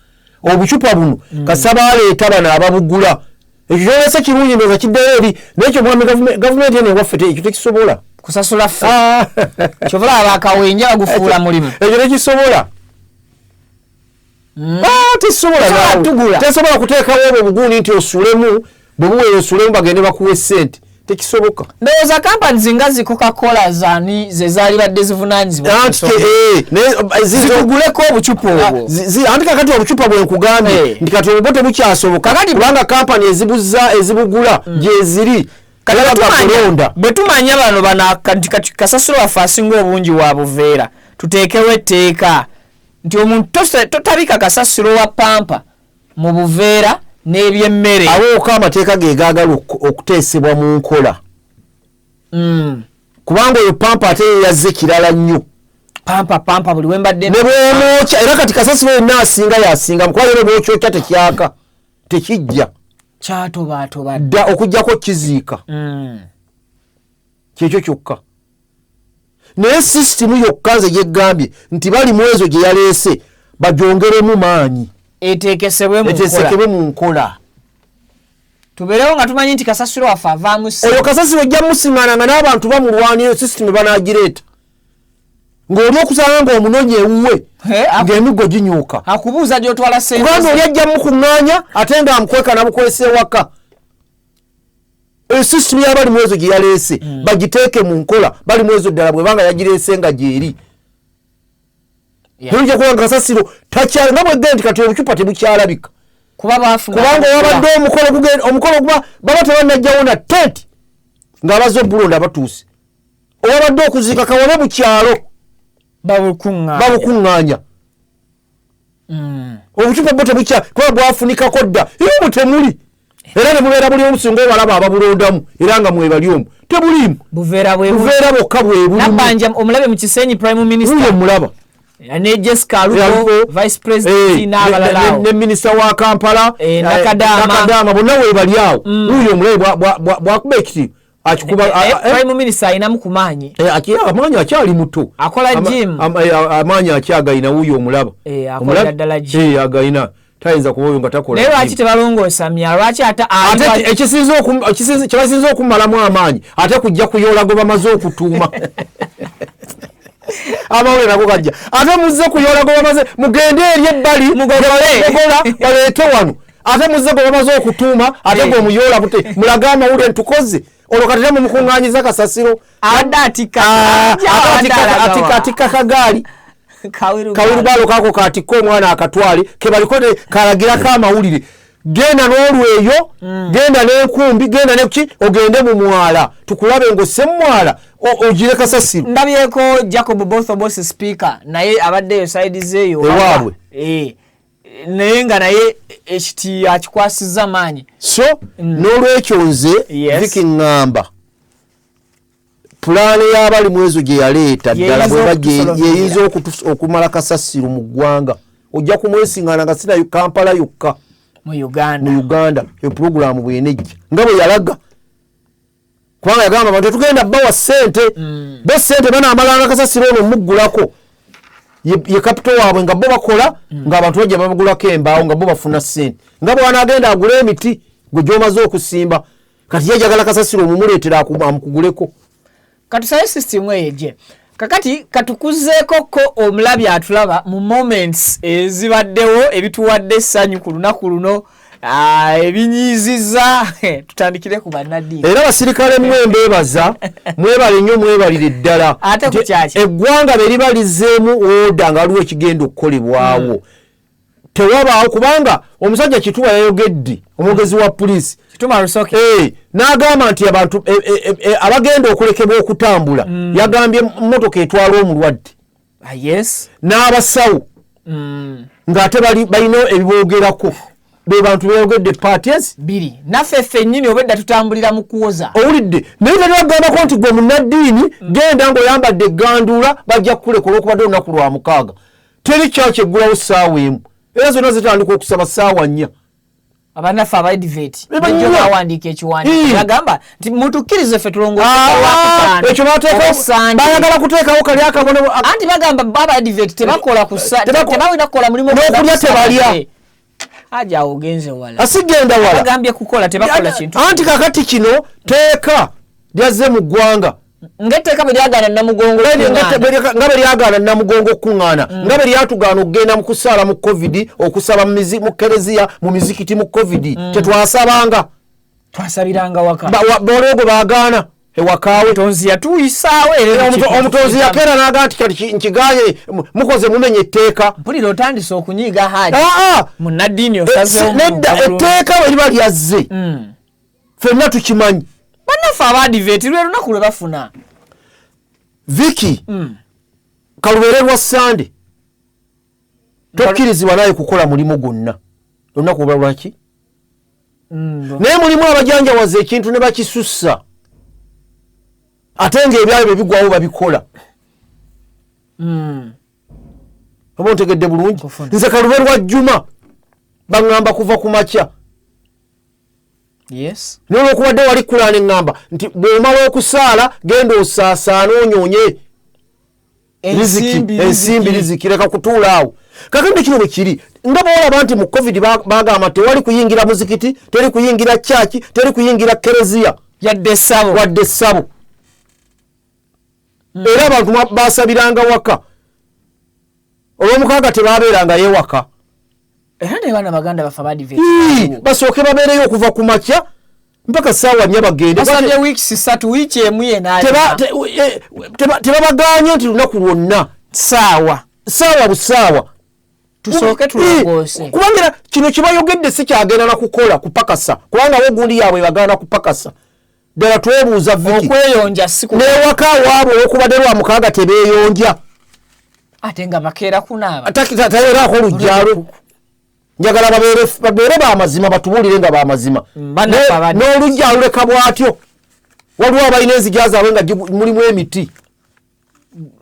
Obucupa buno kasita baleeta bano ababugula, ekyo kyolese kirungi, ndowooza kiddayo eri naye mwami gavumenti eno ewaffe ekyo tekisobola. Kusasula ffe. Kyova olaba bakawenja bagufuula mulimu. Ekyo tekisobola. Tekisobola. Tesobola Naawe. tugula. Tesobola kuteekawo obwo obugundi nti osulemu, bwe buweera osulemu bagende bakuwa essente, tekisoboka. Ndowooza companies nga zi Coca-Cola zani ze zaali badde zivunaanyizibwa ku Anti nsonga. Naye, zituguleko obucupa obwo. Anti kakati obucupa bwe nkugambye nti kati obwo tebukyasoboka kubanga kampani ezibuza ezibugula gyeziri. Kati Era bakulonda. Bwe tumanya bano bana nti kati kasasiro waffe asinga obungi wa buveera, tuteekewo etteeka nti omuntu totabika kasasiro wa pampa mu buveera n'ebyemmere. Awooko amateeka ge gaagala okuteesebwa mu nkola. Kubanga oyo pampa ate ye yazze kirala nnyo. Pampa, pampa buli wembadde ne bw'omwokya, era kati kasasiro yenna asinga yasinga, kuba leero bw'okyokya tekyaka, tekijja. Kyatobaatoba dda okuggyako kiziika. Kyekyo kyokka. Naye sisitimu yokka nze gyeggambye nti bali mu ezo gye yaleese bagyongeremu maanyi, eteekesebwe mu nkola. Eteesekebwe mu nkola. Tubeerewo nga tumanyi nti kasasiro waffe avaamu Oyo kasasiro ojja musiŋŋaana nga n'abantu bamulwanira. Sisitimu banaagireeta ng'oli okusanga ng'omunonya ewuwe ng'emiggo ginyuuka. Akubuuza gy'otwala ssente. Kubanga oli ajja mukuŋŋaanya ate ng'amukweka namukwesa ewaka. Esisitimu y'abali mu ezo gye yaleese bagiteeke mu nkola. Bali mu ezo ddala bwebanga yagireese nga gyeri, tuyinza okuba nga kasasiro takyala nga bwegge nti kati obucupa tebukyalabika. Kuba baafuna Kubanga wabadde omukolo omukolo guba baba tebannajjawo na tenti ng'abazze obulonda batuuse. Owabadde okuziika kawabe mu kyalo babukuŋŋaanya. Babukuŋŋaanya. Obucupa bwo tebukya kuba bwafunikako dda, era obwo temuli, era ne bubeera buli omu singa obalaba ababulondamu era nga mwebali omwo tebuliimu. Buveera bwe Buveera bwokka bwe bulimu. Nabbanja omulabe mu Kisenyi, prime minister. Wuyo mulaba. Ne Jessica Alupo, Alupo, vice president, n'abalala awo. Ne minisita wa Kampala, Nakadama. Nakadama, bonna weebali awo. Wuyo omulabe bwakuba ekiti akikuba. Prime minister ayinamu ku maanyi. Amaanyi akyali muto. Akola gym. Amaanyi akyagayina, wuyo omulaba. Akolera Omulaba? ddala gym. Agayina, tayinza kuba oyo nga takola Naye lwaki gym. tebalongoosa myala? Lwaki ate Ate kyebasinza okumalamu amaanyi ate kujja kuyoola gwe bamaze okutuuma. Amawulire nago gajja, ate muzze kuyoola gwe bamaze, mugende eri ebbali mugogola baleete wano, ate muzze gwe bamaze okutuuma, ate gwe muyoola bute mulage amawulire ntukoze olwo. Kati namwe mukuŋŋaanyiza kasasiro. Abadde atikka Ah, ate abadde alagawa. Atikka kagaali. Kawirubaalo. Kawirubaalo kako katikka omwana akatwale kebaliko kalagirako amawulire. Genda n'olweyo, genda n'enkumbi, genda neki, ogende mu mwala tukulabe ng'osse mu mwala ogire kasasiro. Ndabyeko Jacob Bothobos, speaker, naye abaddeyo side zeeyo. Ewaabwe. Naye nga naye ekiti akikwasizza maanyi. So n'olwekyo nze Viki ŋŋamba pulaani y'abali mu ezo gye yaleeta ddala Yeyinza bweba okutusolovingira. Yeyinza okumala kasasiro mu ggwanga. Ojja kumwesiŋŋaana nga sina Kampala yokka, mu Uganda. Mu Uganda epulogulaamu bwenejja nga bwe yalaga, kubanga yagamba abantu tetugenda bawa ssente, bo ssente banaamalanga kasasiro ono muggulako ye kapito waabwe nga bo bakola, ng'abantu bajja babagulako embaawo nga bo bafuna ssente, nga bw'anaagenda agula emiti gwe gy'omaze okusimba. Kati yajagala kasasiro omumuleetera amukuguleko. Katusabe system eyo ejje. Kakati katukuzeeko ko omulabi atulaba mu moments ezibaddewo ebituwadde essanyu ku lunaku luno, ebinyiizizza. Tutandikire ku bannaddiini. Era abasirikale mmwe mbeebaza, mwebale nnyo, mwebalire ddala. Ate ku kyaki? Eggwanga bwe liba lizzeemu order nga waliwo ekigenda okukolebwawo, tewabaawo, kubanga omusajja Kituba yayogedde, omwogezi wa puliisi Kituma Rusoke, n'agamba nti abantu abagenda okulekebwa okutambula, yagambye mmotoka etwala omulwadde n'abasawo, ng'ate balina ebiboogerako, be bantu beyogedde parties bbiri. Naffe ffennyini obwedda tutambulira mu kuwoza. Owulidde? Naye tetwagambako nti gwe munnaddiini genda ng'oyambadde egganduula, bajja kukuleka olwokubadde olunaku lwa mukaaga. Teri kyaki eggulawo ssaawa 1, era zonna zitandika okusaba ssaawa 4. Abannaffe aba Advent Be bajjo bannya. bawandiika ekiwandiiko, bagamba nti mutukkirize ffe tulongoose Ah, ekyo bateekawo, bayagala kuteekawo kali akabonero. Anti bagamba bo aba Advent tebakola ku tebalina kukola mulimu. N'okulya tebalya. Haja, awo ogenze wala. Asigenda wala. Bagambye kukola, tebakola kintu. Anti kakati kino teeka lyazze mu ggwanga. Ng'etteeka bwe lyagaana Namugongo okuŋŋaana. Nga bwe lyagaana Namugongo okuŋŋaana, nga bwe lyatugaana okugenda mu kusaala mu COVID, okusaba mu kereziya, mu mizikiti mu COVID, tetwasabanga. Twasabiranga waka. Waliwo gwe bagaana ewakaawe. Omutonzi yatuyisaawo era Omutonzi yakeera n'agaa nti kati nkigaanye, mukoze mumenya etteeka. Mpulira otandise okunyiiga, Haji. Aa. Munnaddiini osazeewo. Nedda, etteeka bwe liba lyazze, ffenna tukimanyi. Bannaffe aba Advent lwe lunaku lwe bafuna. Viki, kalubeere lwa Sande, tokkirizibwa naye kukola mulimu gwonna olunaku oba lwaki, naye mulimu abajanjawaza ekintu ne bakisussa, ate ng'ebyayo bwe bigwawo babikola. Oba ontegedde bulungi? Nkufuna. Nze kalube lwa Jjuma baŋŋamba kuva ku makya. Nolwokubadde wali kulaana eŋŋamba nti bw'omala okusaala genda osaasaane onyoonye riziki. Ensimbi. Ensimbi, riziki, leka kutuula awo. Kakati kino bwe kiri, nga bwolaba nti mu COVID bagamba tewali kuyingira muzikiti, teri kuyingira kyaki, teri kuyingira kereziya, yadde essabo. Wadde essabo. Era abantu basabiranga waka, olwomukaaga tebabeerangayo ewaka. Era ne baana baganda baffe aba Advent Ii, basooke babeereyo okuva ku makya mpaka ssaawa 4 bagende. Basabye weeks 3, wiiki emu yenaalima. Tebabaganye nti lunaku lwonna. Saawa. Saawa busaawa. Tusooke tulongoose. Kubanga era kino kibayogedde si kyagenda na kukola kupakasa, kubanga wo gundi yaabwe bagaana kupakasa. Ddala twebuuza, Viki. Okweyonja si ku N'ewaka waabwe olwokubadde lwa mukaaga tebeeyonja. Ate nga bakeera kunaaba. Tayeerako olujja lwe. Njagala babeere bamazima, batubuulire nga bamazima. Bannaffe N'olujja aluleka bw'atyo. Waliwo abalina enzigya zaabwe nga mulimu emiti.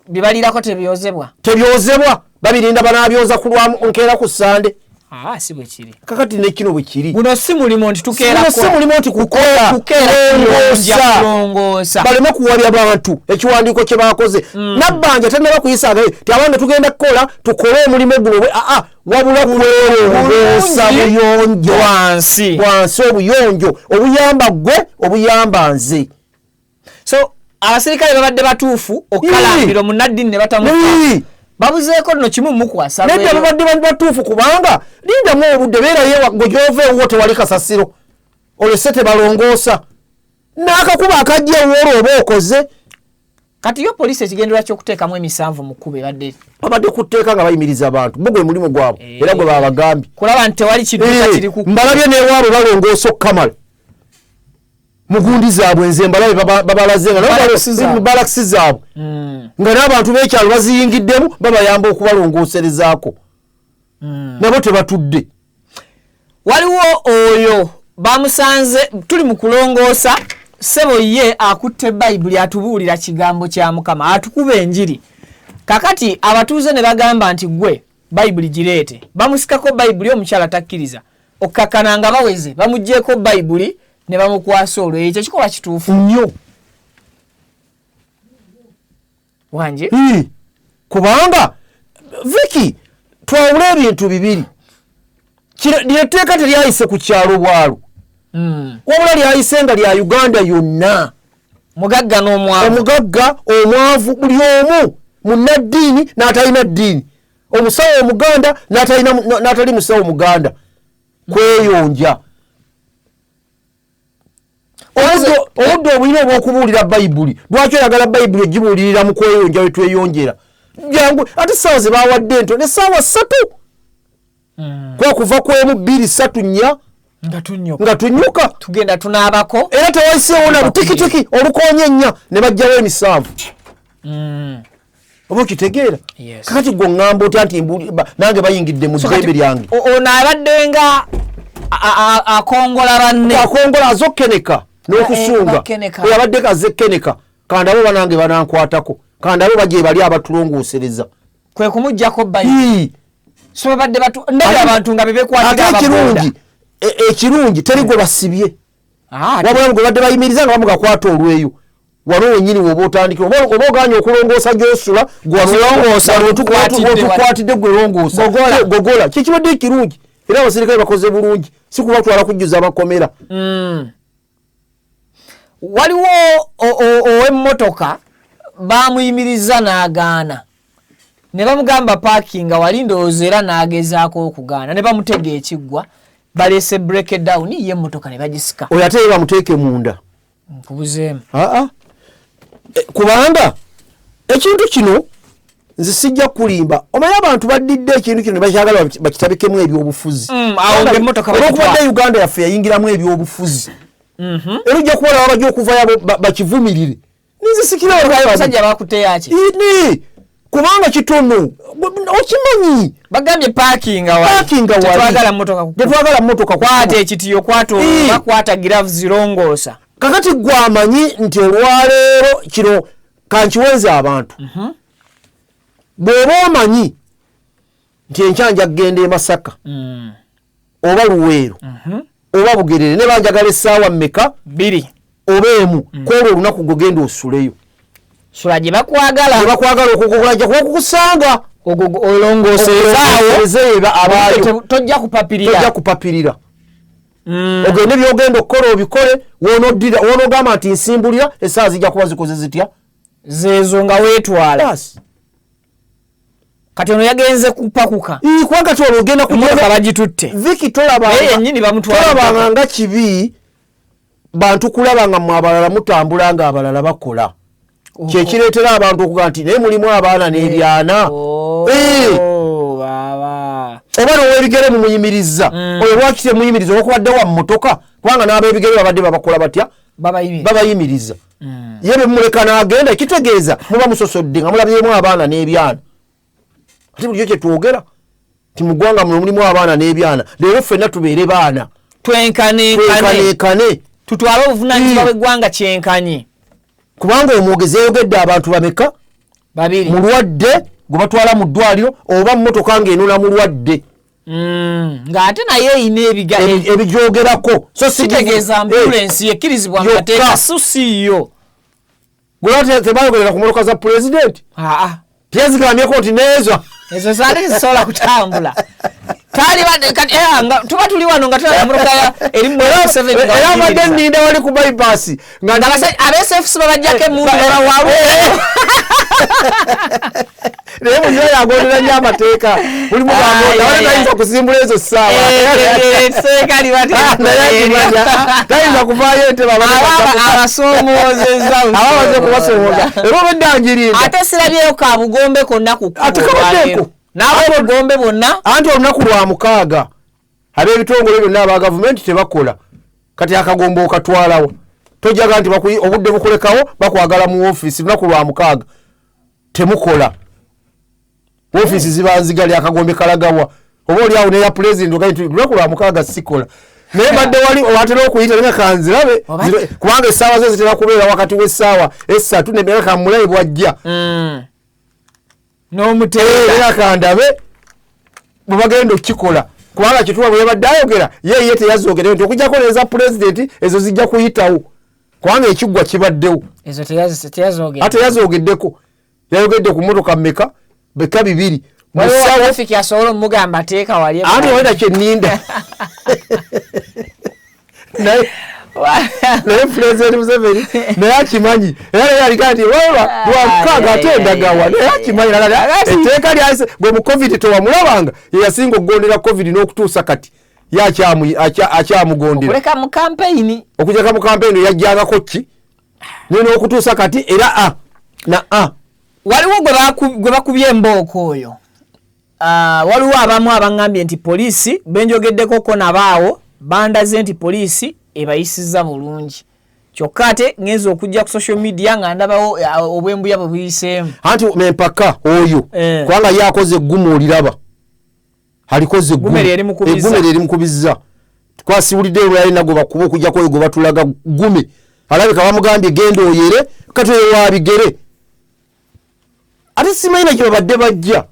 Bibalirako tebyozebwa. Tebyozebwa, babirinda banaabyoza ku lwa nkeera ku Sande. Aa, si bwe kiri. Kakati nekino bwe kiri. Guno si mulimu nti tukeera. Guno si mulimu nti kukola. Kukeera kulongoosa. Kulongoosa. Baleme kuwabya bantu. Ekiwandiiko kye bakoze, Nabbanja tannaba kuyisagayo ti abange tugenda kukola, tukole omulimu guno aa, wabula kwerongoosa, buyonjo wansi. Wansi, obuyonjo obuyamba ggwe, obuyamba nze. So abasirikale babadde batuufu okukalambira omunnaddiini ne batamufa. Babuzeeko nno kimu mukwasa. Nedda, babadde batuufu, kubanga lindamu obudde, beerayo gwe gyova ewuwo tewali kasasiro, olese tebalongoosa, n'akakuba akajja ewuwo olwo oba okoze. Kati yo poliisi ekigendererwa ky'okuteekamu emisanvu mu kkubo ebadde Babadde ku tteeka nga bayimiriza abantu bo, gwe mulimu gwabwe era gwe babagambye. Kulaba nti tewali kidduka kiri ku Mbalabye n'ewaabwe balongoosa okukamala mugundi zaabwe. Nze mbalabe babalaze nga Balakisi zaabwe. Balakisi zaabwe, nga n'abantu b'ekyalo baziyingiddemu, babayamba okubalongooserezaako, nabo tebatudde. Waliwo oyo bamusanze tuli mu kulongoosa, ssebo ye akutte Bayibuli atubuulira kigambo kya Mukama, atukuba enjiri. Kakati abatuuze ne bagamba nti gwe Bayibuli gireete. Bamusikako Bayibuli, omukyala takkiriza. Okkakkana nga baweze bamuggyeko Bayibuli ne bamukwasa. Olwo ekyo kikolwa kituufu? Nnyo. Wanje. Ii, kubanga Viki, twawule ebintu bibiri. Lino etteeka teryayise ku kyalo bwalo. Wabula lyayise nga lya Uganda yonna. Mugagga n'omwavu. Omugagga, omwavu, buli omu, munnaddiini n'atalina ddiini, omusawo omuganda n'atali musawo muganda, kweyonja. Obudde obulina obw'okubuulira Bayibuli, lwaki oyagala Bayibuli ogibuulirira mu kweyonja we tweyonjera? Jangu ate essaawa ze bawadde nto n'essaawa 3 Kwa kuva ku 1, 2, 3, 4 nga tunnyuka. Nga tunyuka. Tugenda tunaabako. Era tewayiseewo na butikitiki olukoonye 4 ne bajjawo 7. Oba okitegeera? Yes. Kakati gwe oŋŋamba otya nti nange bayingidde mu So ddembe kati lyange? Ono abadde nga akongola banne. Akongola azokkeneka n'okusunga. Bakkeneka. Oyo abadde azekkeneka, kandabe oba nange banankwatako, kandabe oba gye bali abatulongoosereza. Kwe kumuggyako Bayibuli. Ii. So babadde ndabye abantu nga be beekwatira Ate ababoda. ekirungi teri gwe basibye. Ah, Wabula gwe badde bayimiriza nga bamugakwata olweyo wano wennyini woba otandikira oba oganye okulongoosa gy'osula, gwe wano Zilongoosa, wano tukwatidde wano. otukwatidde gwe longoosa. Gogola. Gogola. Kikibadde ekirungi era abaserikale bakoze bulungi, si kubatwala kujjuza amakomera. Waliwo ow'emmotoka bamuyimiriza n'agaana ne bamugamba paakinga wali, ndowooza era n'agezaako okugaana ne bamutega ekiggwa, baleese break down ye emmotoka ne bagisika. Oyo ate ye bamuteeke munda. Nkubuzeemu. Aa. Kubanga ekintu kino nze sijja kulimba, omanyi abantu baddidde ekintu kino ne bakyagala bakitabikemu ebyobufuzi. Awo ng'emmotoka Olwokubadde bagitwala. Uganda yaffe yayingiramu ebyobufuzi. Era ojja kubalaba bajja okuvayo abo bakivumirire. Ninze sikirawo. Abasajja bakutte yaki? Ini, kubanga kitono okimanyi. Bagambye paakinga wali. Paakinga wali. Tetwagala mmotoka Tetwagala mmotoka kwata ekitiyo, kwata Ii. kwata gloves, zirongoosa. Kakati gwe amanyi nti olwaleero kino kankiwenza abantu. Bw'oba omanyi nti enkya nja kugenda e Masaka oba Luweero oba Bugerere ne banjagala essaawa mmeka? 2. Oba 1, kwolwo olunaku gwe genda osuleyo. Sula gye bakwagala. Gye bakwagala okugogola ajja kuba kukusanga. Olongooserezaawo. Olongoosereze abaayo. Tojja kupapirira. Tojja kupapirira. Ogende by'ogenda okukola obikole, w'onoogamba nti nsimbulira, essaawa zijja kuba zikoze zitya? Zeezo nga weetwala. Basi. Kati ono yagenze kupakuka. Ii, kubanga ti olwo ogenda Emmotoka kugenda bagitutte. Viki, Naye yennyini bamutwala. tolabanga nga kibi bantu kulaba nga mmwe abalala mutambula nga abalala bakola. Kyekireetera abantu okuga nti naye mulimu abaana n'ebyana. Oh, baaba. Oba n'ow'ebigere mumuyimiriza. Oyo lwaki temuyimiriza olwokubadde wa mmotoka? Kubanga n'ab'ebigere babadde babakola batya? Babayimiriza. Babayimiriza. Ye bwe mumuleka n'agenda, kitegeeza muba musosodde nga mulabyemu abaana n'ebyana. Ate bulijjo kye twogera nti mu ggwanga muno mulimu abaana n'ebyana, leero ffenna tubeere baana. Twenkanenkane. Twenkanenkane. Tutwale obuvunaanyizibwa bw'eggwanga kyenkanyi. Kubanga omwogezi yayogedde abantu bameka? 2. Mulwadde gwe batwala mu ddwaliro oba mmotoka ng'enona mulwadde. Ng'ate naye eyina Ebigyogerako. So si Kitegeeza ambulensi ekkirizibwa mu Yokka. mateeka so si yo. Gwe tebayogerera ku mmotoka za pulezidenti? Aa. Teyazigambyeko nti neezo. Ezo zaali tezisobola kutambula. Kati, nga tuba tuli wano nga tulaba emmotoka eri mu Museveni nga Era mbadde bagiyimiriza. nninda wali ku bypass nga Nga ab'SFC babaggyako emmundu babawalu. Naye buli oyo agondera nnyo amateeka. Buli Ai, mugamba ai, ai. tayinza kusimbula ezo ssaawa. Etteeka liba Naye akimanya, tayinza kuvaayo entebe Abasoomoozezza. Aba baze kubasoomooza. Era obedda ngirinda. Ate sirabyeyo ka bugombe konna ku kkubo Ate kabaddeko. olwaleero. N'ab'obugombe bonna. Anti olunaku lwa mukaaga ab'ebitongole byonna aba gavumenti tebakola. Kati akagombe okatwalawo. Tojjaga nti obudde bukulekawo bakwagala mu woofiisi lunaku lwa mukaaga. Temukola. Woofiisi ziba nzigali, akagombe kalagawa. Oba oli awo n'eya pulezidenti ogaye nti lunaku lwa mukaaga sikola. Naye mbadde wali watera okuyita naye kanzirabe, Oba- kubanga essaawa ze zitera kubeera wakati w'essaawa 3 ne kamulabe bw'ajja. N'omuteeka. Era kandabe bwe bagenda okukikola, kubanga kituwa bwe yabadde ayogera ye teyazoogere nti okuggyako n'eza pulezidenti ezo zijja kuyitawo kubanga ekiggwa kibaddewo. Ezo teyazoogera. Ate yazoogeddeko, yayogedde ku mmotoka mmeka? Beka 2. Waliwo Musawo- traffic asobola omugamba teeka wali Anti wenda kyenninda. Naye naye Pulezidenti Museveni naye akimanyi, era naye alika nti waba lwamukaaga ate endagawa, naye akimanyi etteeka lyayise. Gwe mu COVID tewamulabanga, ye yasinga okugondera COVID n'okutuusa kati ye akyamugondera. Okuleka mu kampeyini. Okujjako mu kampeyini yajjangako ki naye n'okutuusa kati era a na a. Waliwo gwe bakubye embooko oyo. Waliwo abamu abaŋŋambye nti poliisi benjogeddeko ko nabaawo bandaze nti poliisi ebayisizza bulungi, kyokka ate ngenza okujja ku social media nga ndabawo obwembuya bwe buyiseemu. Anti empaka oyo kubanga ye akoze eggumu, oliraba alikoze eggume eggume lyerimukubizza. Twasiwulidde lwalina gwe bakuba okujjako oyo gwe batulaga gume, alabika bamugambye genda oyere, kati oyo wabigere. Ate simanyi nakye babadde bajja,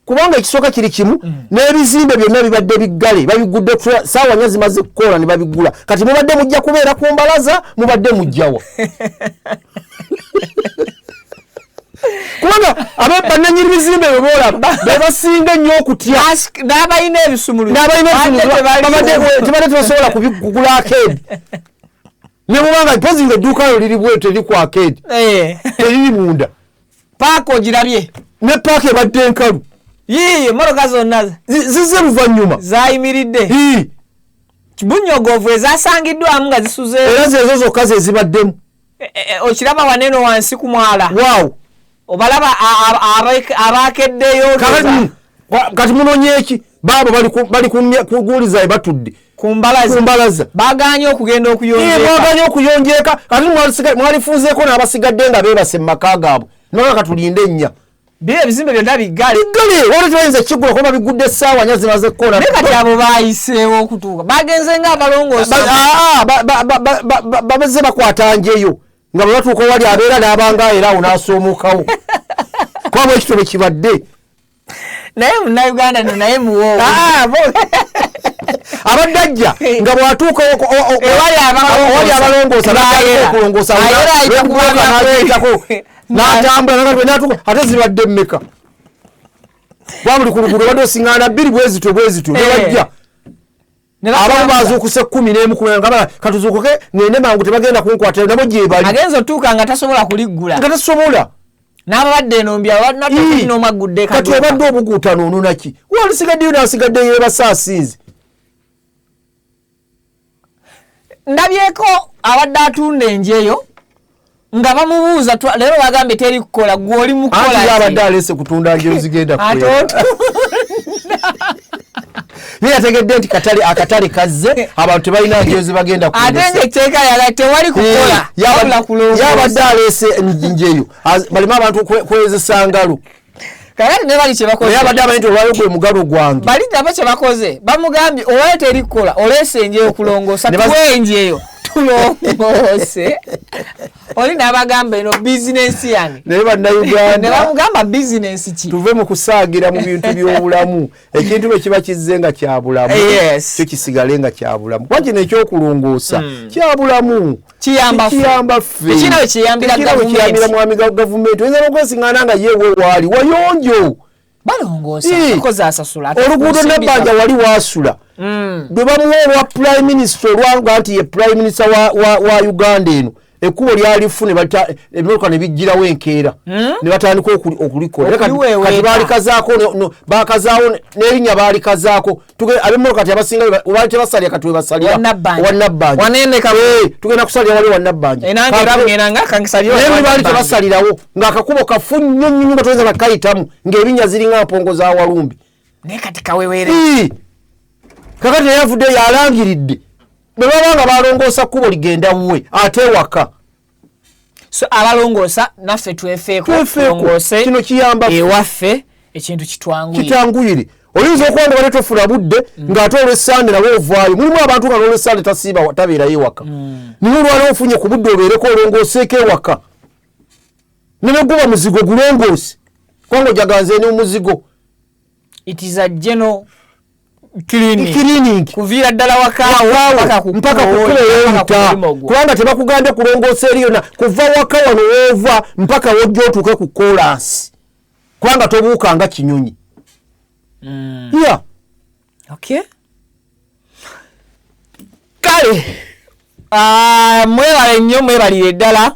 kubanga ekisooka kiri kimu, n'ebizimbe byonna bibadde biggale, babigudde saawa 4 zimaze kukola ne babigula. Kati mubadde mujja kubeera ku mbalaza, mubadde mujjawa? Kubanga bannannyini bizimbe bwe boolaba be basinga ennyo okutya. N'abalina ebisumuluzo. N'abalina ebisumuluzo tebadde tebasobola kugula arcade. Ne bw'obanga mpozi ng'edduuka lyo liri bweru, teriri ku arcade. Teriri munda. Paaka ogirabye? Ne paaka ebadde enkalu. Yii, emmotoka zonna zizze luvannyuma. Zayimiridde. Yii. Bunyogovu ezasangiddwamu nga zisuze. Era zezo zokka ze zibaddemu. Okiraba waneno wansi ku mwala. Waawo. Obalaba abakeddeyo. Kati munonye eki? Baabo bali ku guuli zaabwe batudde. Ku mbalaza. Ku mbalaza. Baagaanye okugenda okuyonjeka. Baagaanye okuyonjeka. Kati mwalifunzeeko n'abasigadde nga beebase mu maka gaabwe. Nolaba katulinde nnya. Bye ebizimbe byonna biggale. Biggale, waliwo tebayinza kukigula kuba bigudde essaawa 4 zimaze kukola. Naye kati abo baayiseewo okutuuka. Bagenze ng'abalongoosa. Babazze bakwata njeyo. Nga bwe batuuka owali abeera n'abanga era awo n'asoomokawo. Kuba bwe kityo bwe kibadde. Naye munnayuganda nno naye muwoowe. Abadde ajja nga bw'atuuka Ewali abalongoosa. ewali abalongoosa, N'ayera. n'atandika okulongoosa. Ayera ayita N'okubuuka kuba n'ayitako. N'atambula, n'atambula, n'atuuka, ate zibadde mmeka? Kuba buli ku luguudo obadde osiŋŋaana bbiri bwe zityo, bwe zityo, ne bajja. Ne Abamu batambula. bazuukuse 11 kumi nga bala, katuzuukuke ŋŋende mangu tebagenda kunkwatira, nabo gye bali. Agenze otuuka nga tasobola kuliggula. Nga tasobola. N'ababadde eno mbi, ababadde Ii. n'omu aggudde Kati kaduuka. obadde obuguutano onona ki? Walisigaddeyo n'asigadde yeebase asinze. Ndabyeko abadde atunda enjeyo nga bamubuuza leero bagambye teri kukola, gwe oli mu kukola Anti ye ki? abadde aleese kutunda njeyo zigenda Ate kukwera. otunda. Ye yategedde nti akatale kazze, abantu tebalina njeyo zibagenda Ate kulesa. ng'etteeka yala tewali kukola, wabula kulongoosa. Yabadde aleese njeyo. Baleme abantu kwezesa ngalo. Kakati ne bali kye bakoze. Naye abadde amanyi nti olwaleero gwe mugalo gwange. Bali nabo kye bakoze, bamugambye olwaleero teri kukola, oleese enjeyo kulongoosa, Ne tuwe enjeyo tulongoose. Oli n'abagamba eno bizinensi yange. Naye bannayuganda Ne bamugamba bizinensi ki? Tuve mu kusaagira mu bintu by'obulamu. Ekintu bwe kiba kizze nga kya bulamu, kyo kisigale nga kya bulamu. Kuba kino ekyokulongoosa kya bulamu. Kiyamba ffe. Kiyamba ffe. Tekirina we kiyambira Tekirina we kiyambira gavumenti. mwami gavumenti. Oyinza n'okwesiŋŋaana nga ye we waali wayonjo. Balongoosa, akoze asasula, ate Oluguudo okusimbiza. Nabbanja wali waasula. Bwe bamuwa olwa Prime Minister, olwanga nti ye Prime Minister wa Uganda eno. Ekkubo lyalifu ne bata, ebimotoka ne bijjirawo enkeera. Ne batandika okulikola. Era Okuliweweeta. kati baalikazaako no, no, baakazaawo n'erinnya baalikazaako. Ab'emmotoka kati abasinga baali tebasalira, kati we basalira. Wa Nabbanja. Wa Nabbanja. Wanene ka- Tugenda kusalira wali wa Nabbanja. Nange Kati era ngenda nga kangisalira naye wa bwe baali Nabbanja. tebasalirawo, ng'akakubo kafu nnyo nnyo nnyo nga toyinza nakayitamu, ng'ebinnya ziringa mpongo za Walumbi. Naye kati kaweweere. Kakati naye avuddeyo yalangiridde. Bwe baba nga balongoosa kkubo ligenda wuwe, ate ewaka. So abalongoosa naffe twefeeko, Twefeeko. tulongoose Kino kiyamba ffe. ewaffe, ekintu kitwanguyire. Kitanguyire. Oyinza okuba nga obadde tofuna budde, ng'ate olw'essande nawe ovaayo. Mulimu abantu nga n'olw'essande tasiiba, tabeerayo ewaka. Naye olwaleero ofunye ku budde obeereko olongooseeko ewaka. Ne bwe guba muzigo gulongoose. Kubanga ojaganze n'omuzigo. It is a general cleaning. Cleaning. Kuviira ddala wakaawo, Wakaawo, mpaka ku mpaka ku kkubo, kkubo mpaka ku ewuta. mulimo gwo. Kubanga tebakugambye kulongoosa eri yonna, kuva waka wano w'ova mpaka w'ojja otuuke ku kkoolaasi. Kubanga tobuuka nga kinyonyi. Yeah. Okay. Kale mwebale nnyo, mwebalire ddala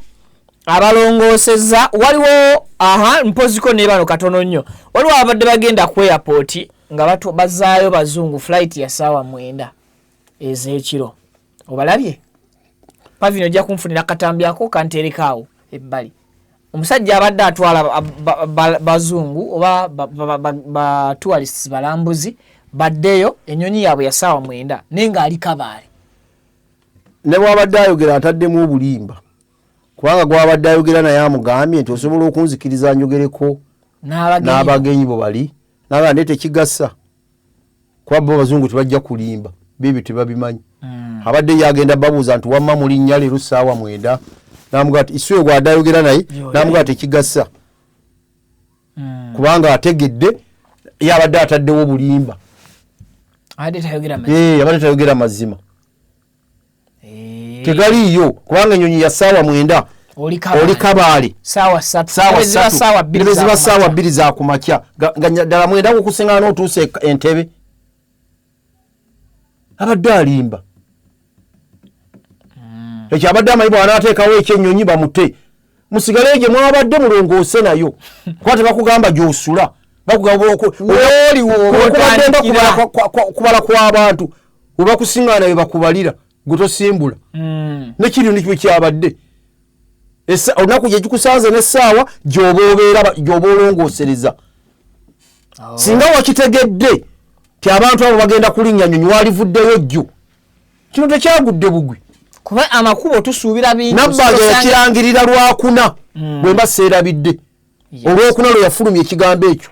abalongoosezza. Waliwo aha mpoziko ne bano katono nnyo, waliwo abadde bagenda ku airport nga bazaayo bazungu flight ya ssaawa 9 ez'ekiro. Obalabye Pavino, ojja kunfunira katambi ako kanterekaawo ebbali. Omusajja abadde atwala bazungu oba ba tourists, balambuzi, baddeyo, ennyonyi yaabwe ya ssaawa 9, naye ng'ali Kabaale. Ne bwabadde ayogera ataddemu obulimba, kubanga gwabadde ayogera naye amugambye nti osobola okunzikiriza njogereko n'abagenyi bo bali naga, naye tekigasa kuba bo bazungu tebajja kulimba, bibyo tebabimanyi. Abadde yagenda babuuza nti wamma mulinnya leero ssaawa 9, namugaa ti isuwe gwadde ayogera naye, namugaa tekigasa kubanga ategedde ye abadde ataddewo obulimba. Abadde tayogera mazima. Tegaliiyo, kubanga ennyonyi ya ssaawa 9 oli Kabaale saawa saawa 2 za kumakya, nga ddala 9 kukusingaana n'otuusa Entebe. Abadde alimba. Ekyo abadde amanyi bw'anaateekawo ekyennyonyi bamute, musigale gye mwabadde mulongoose nayo, kuba tebakugamba gy'osula, bakugamba kubala kw'abantu, webakusingaana we bakubalira, gwe tosimbula. Nekiri nikyo kyabadde olunaku gye gikusanze n'essaawa gy'oba obeera gy'oba olongoosereza. Singa wakitegedde ti abantu abo bagenda kulinnya nnyonyi, walivuddeyo jjo. Kino tekyagudde bugwi, kuba amakubo tusuubira bingi. Nabbanja yakirangirira Lwakuna, bwe mba seerabidde, Olwokuna lwe yafulumya ekigambo ekyo,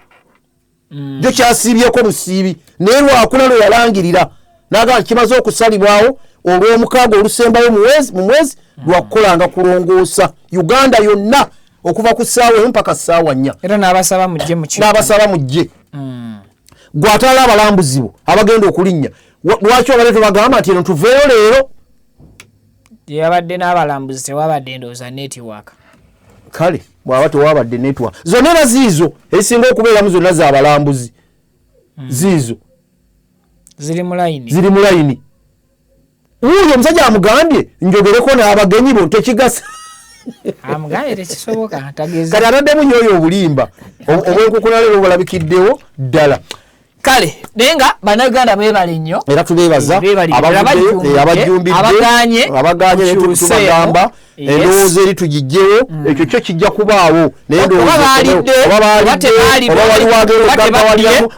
jo kyasiibyeko busiibi, naye Lwakuna lwe yalangirira n'agamba kimaze okusalibwawo Olwomukaaga olusembayo mu mwezi lwakukolanga kulongoosa Uganda yonna okuva ku ssaawa 1 mpaka ssaawa 4. Era n'abasaba mujje mu n'abasaba mujje. Gwatala abalambuzi bo abagenda okulinnya, lwaki obadde tebagamba nti eno tuveeyo leero? Yabadde n'abalambuzi, tewabadde ndowooza network. Kale bw'aba tewabadde network, zonna era ziizo ezisinga okubeeramu zonna z'abalambuzi ziizo ziri mu layini, ziri mu layini. Wuuyo omusajja amugambye njogereko n'abagenyi bo, tekigasa. Amugambye tekisoboka, tageza. Kati ataddemu nyoyo obulimba obwenkukunala leero bulabikiddewo ddala. Kale naye nga Bannayuganda beebale nnyo. Era tubeebaza abajjumbidde, abaganye tubagamba endowooza eri tugijjewo, ekyo kyo kijja kubaawo, naye oba baalidde oba waliwo agenda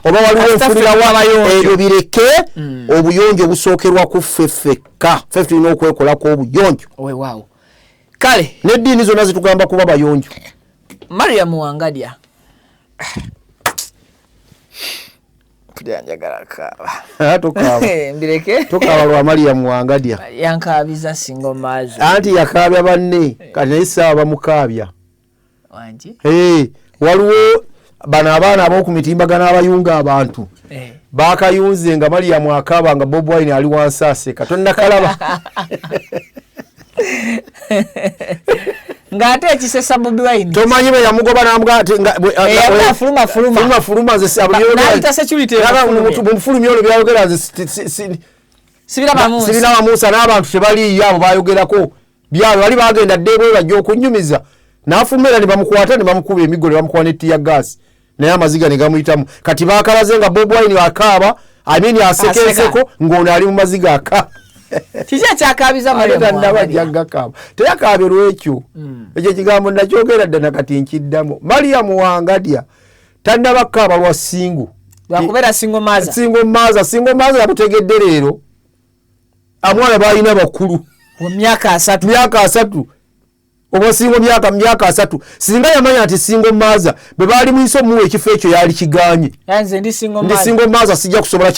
oba waliwo enfulirawa, ebyo bireke. Obuyonjo busookerwa ku ffe ffekka, ffe tulina okwekolako obuyonjo. Weewaawo. Kale n'eddiini zonna zitugamba kuba bayonjo. Mariam Wangadya, njagala kaaba. Mbireke, tokaaba lwa Mariam Wangadya. Yankaabiza single mother. Anti yakaabya banne, kati naye saawa bamukaabya. Waliwo bano abaana ab'oku mitimbagano abayunga abantu, bakayunze nga Mariam akaaba nga Bobi Wine ali wansi aseka. Tonnakalaba? Ng'ate ekisesa Bobi Wine tomanyi bwe yamugoba n'amugaa fuluma fuluma fuluma, nze mufulumya olwo byayogera nze sibiraba Musa n'abantu tebaliiyo, abo bayogerako byabwe bali bagenda dde ebweru bajja okunyumiza, n'afuluma era ne bamukwata ne bamukuba emiggo ne bamukuba ne tear gas, naye amaziga ne gamuyitamu. Kati bakalaze nga Bobi Wine akaaba, I mean aseka enseko, ng'ono ali mu maziga akaaba. Kiki ekyakabiza? Mariam teyakaabye lwekyo. Ekyo ekigambo nakyogera dda, nakati nkiddamu. Mariam Wangadya tannaba kukaaba lwa single. Lwakubeera single mother. Single mother, single mother yabutegedde leero. Amwana balina bakulu. Mu myaka 30. Myaka 30 oba single myaka 30. Singa yamanya nti single mother bwe baali muyise omuwa ekifo ekyo yali kiganye. Nze ndi single mother, ndi single mother, sijja kusobola.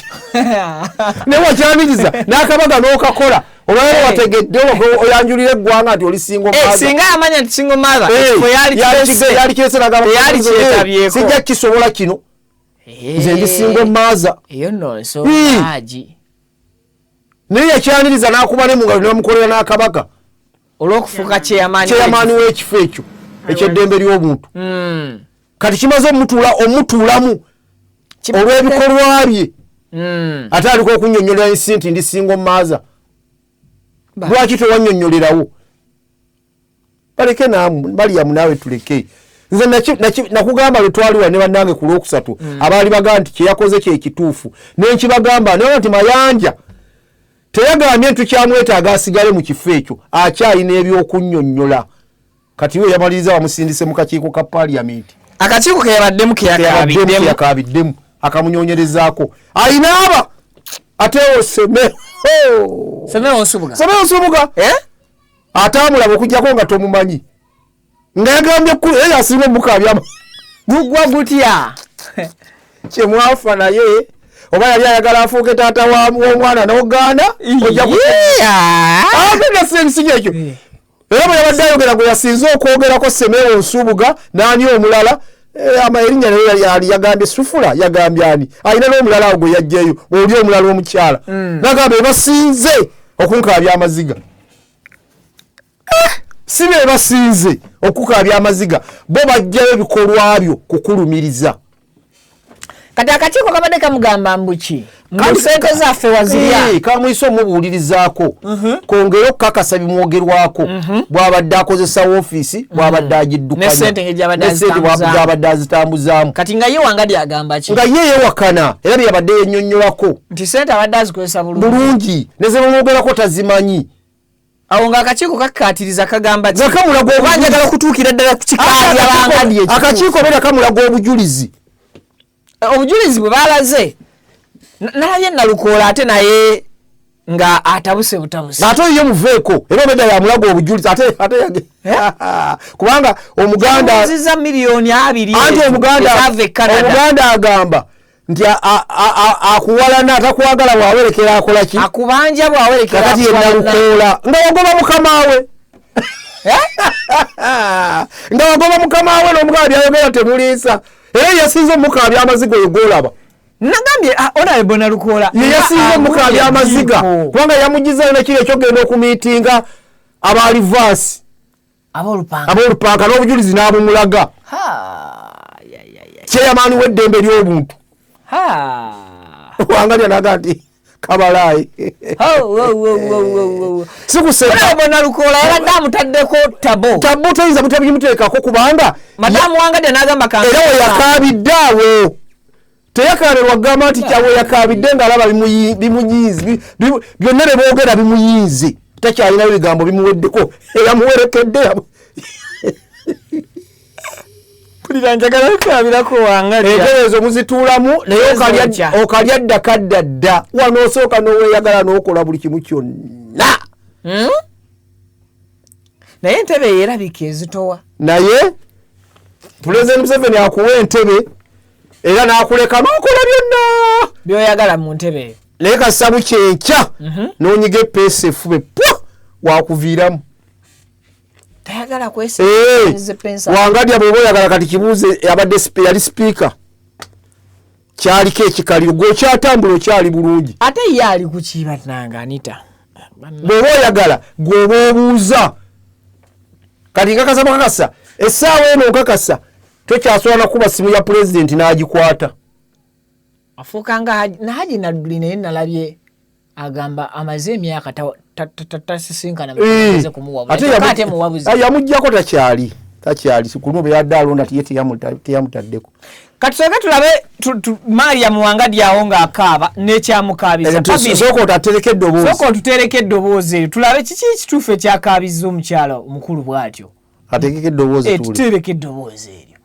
Naye wakyaniriza n'akabaga n'okakola olwaleero, wategedde oyanjulira eggwanga nti oli single mother. Singa yamanya nti single mother, ekifo yali kirese, sijja kisobola kino, nze ndi single mother. Eyo nno nsonga. Naye yakyaniriza n'akuba ne mu ngalo ne bamukolera n'akabaka olw'okufuuka chairman w'ekifo ekyo ekyeddembe ly'obuntu. Kati kimaze omutuulamu olw'ebikolwa bye, ate aliko okunyonyola ensi nti ndi single mother. Lwaki tewanyonyolerawo? Baleke Mariam naawe tuleke. Nze nakugamba lwe twaliwa ne bannange ku Lwokusatu, abaali bagamba nti kyeyakoze kyekituufu, nenkibagamba naye nti Mayanja teyagambye nti tukyamwetaaga asigale mu kifo ekyo, akyalina ebyokunnyonnyola. Kati we yamaliriza bamusindise mu kakiiko ka paliamenti. Akakiiko keyabaddemu keyakabiddemu akamunyonyerezaako ayina aba atewo Semewo Nsubuga atamulaba okujjako nga tomumanyi, nga yagambye era yasinga omukaabya gugwa gutya kyemwafa naye oba yali ayagala afuuke taata w'omwana n'ogaana ojja kusensinga ekyo. Era bwe yabadde ayogera gwe yasinze okwogerako Semewo Nsubuga n'ani omulala, erinnya naye yali yagambye Sufula, yagambye ani alina n'omulala awo gwe yaggyeyo oli omulala omukyala, nagamba ebasinze okunkaabya amaziga. Si be basinze okukaabya amaziga, bo bajjayo ebikolwa byo kukulumiriza. Kati akakiiko kabadde kamugamba mbuki sente zaffe wazirya, kamuyise omubuulirizaako kwongere okukakasa bimwogerwako, bw'abadde akozesa woofiisi, bw'abadde agiddukanya, n'essente gy'abadde azitambuzaamu. Kati nga ye Wangadya agamba ki? Nga ye yewakana, era bye yabadde yennyonnyolako nti sente abadde azikozesa bulungi, ne ze bamwogerako tazimanyi. Awo ng'akakiiko kakkaatiriza kagamba ki? Nga njagala okutuukira ddala ku kikaabya Wangadya. Akakiiko beera kamulaga obujulizi. Obujulizi bwe balaze nalabye Nalukoola ate naye nga atabuse butabuse. Ate oyo muveeko era obedda yamulaga obujulizi ate kubanga Omuganda aziza 2,000,000 anti Omuganda agamba nti akuwalana atakwagala bw'awerekera akola ki? Akubanja bw'awerekera. Kakati ye Nalukoola nga wagoba mukama we. Nga wagoba mukama we n'omugamba byayogera temuliisa. Era yasinze omukaabya amaziga oyo gw'olaba. Nagambye Honorable Nalukoola ye yasinze omukaabya amaziga kubanga yamugizayo nekiri ekyogenda okumiitinga abaalivaasi aboolupanka n'obujulizi n'abumulaga. Kyeyamaani w'eddembe ly'obuntu. Wangadya naga nti kabalaayi. Sikuseka. Nalukoola yabadde amutaddeko tabo. Tabo toyinza butabimuteekako kubanga Madamu Wangadya n'agamba era we yakaabidde awo. Teyakaabirwa kugamba nti kyawe yakaabidde ng'alaba bimunyiizi, byonna bye boogera bimunyiize. Takyalinayo bigambo bimuweddeko, yamuwerekedde. Mpulira njagala kukaabirako Wangadya. Entebe ezo muzituulamu naye okalya dda kadda dda. Wano osooka n'oweeyagala n'okola buli kimu kyonna. Naye entebe eyerabika ezitowa. Naye Pulezidenti Museveni akuwa entebe era n'akuleka n'okola byonna by'oyagala mu ntebe eyo. Naye kasita bukyenkya n'onyiga eppeesa effube pwa wakuviiramu. Tayagala kwesiza. Wangadya bw'oba oyagala kati kibuuze abadde yali sipiika kyaliko ekikaliro gwe okyatambula okyali bulungi. Ate ye ali ku kiba nanga Anita. Bw'oba oyagala gw'oba obuuza. Kati nkakasa makakasa essaawa eno nkakasa tokyasobola na kukuba simu ya pulezidenti n'agikwata. Afuuka nga Haji Nadduli naye nalabye agamba amaze emyaka tasisinkana ate muwabuzi. Yamuggyako takyali ku bwe yadde alonda ye teyamutaddeko. Kati tusooke tulabe Mariam Wangadya awo ng'akaaba n'ekyamukaabiza. Sooka otatereke eddoboozi. Sooka otuteereke eddoboozi eryo tulabe kiki ekituufu ekyakaabizza omukyala omukulu bw'atyo. Ateekeko eddoboozi tuwulire. Tuteereke eddoboozi eryo.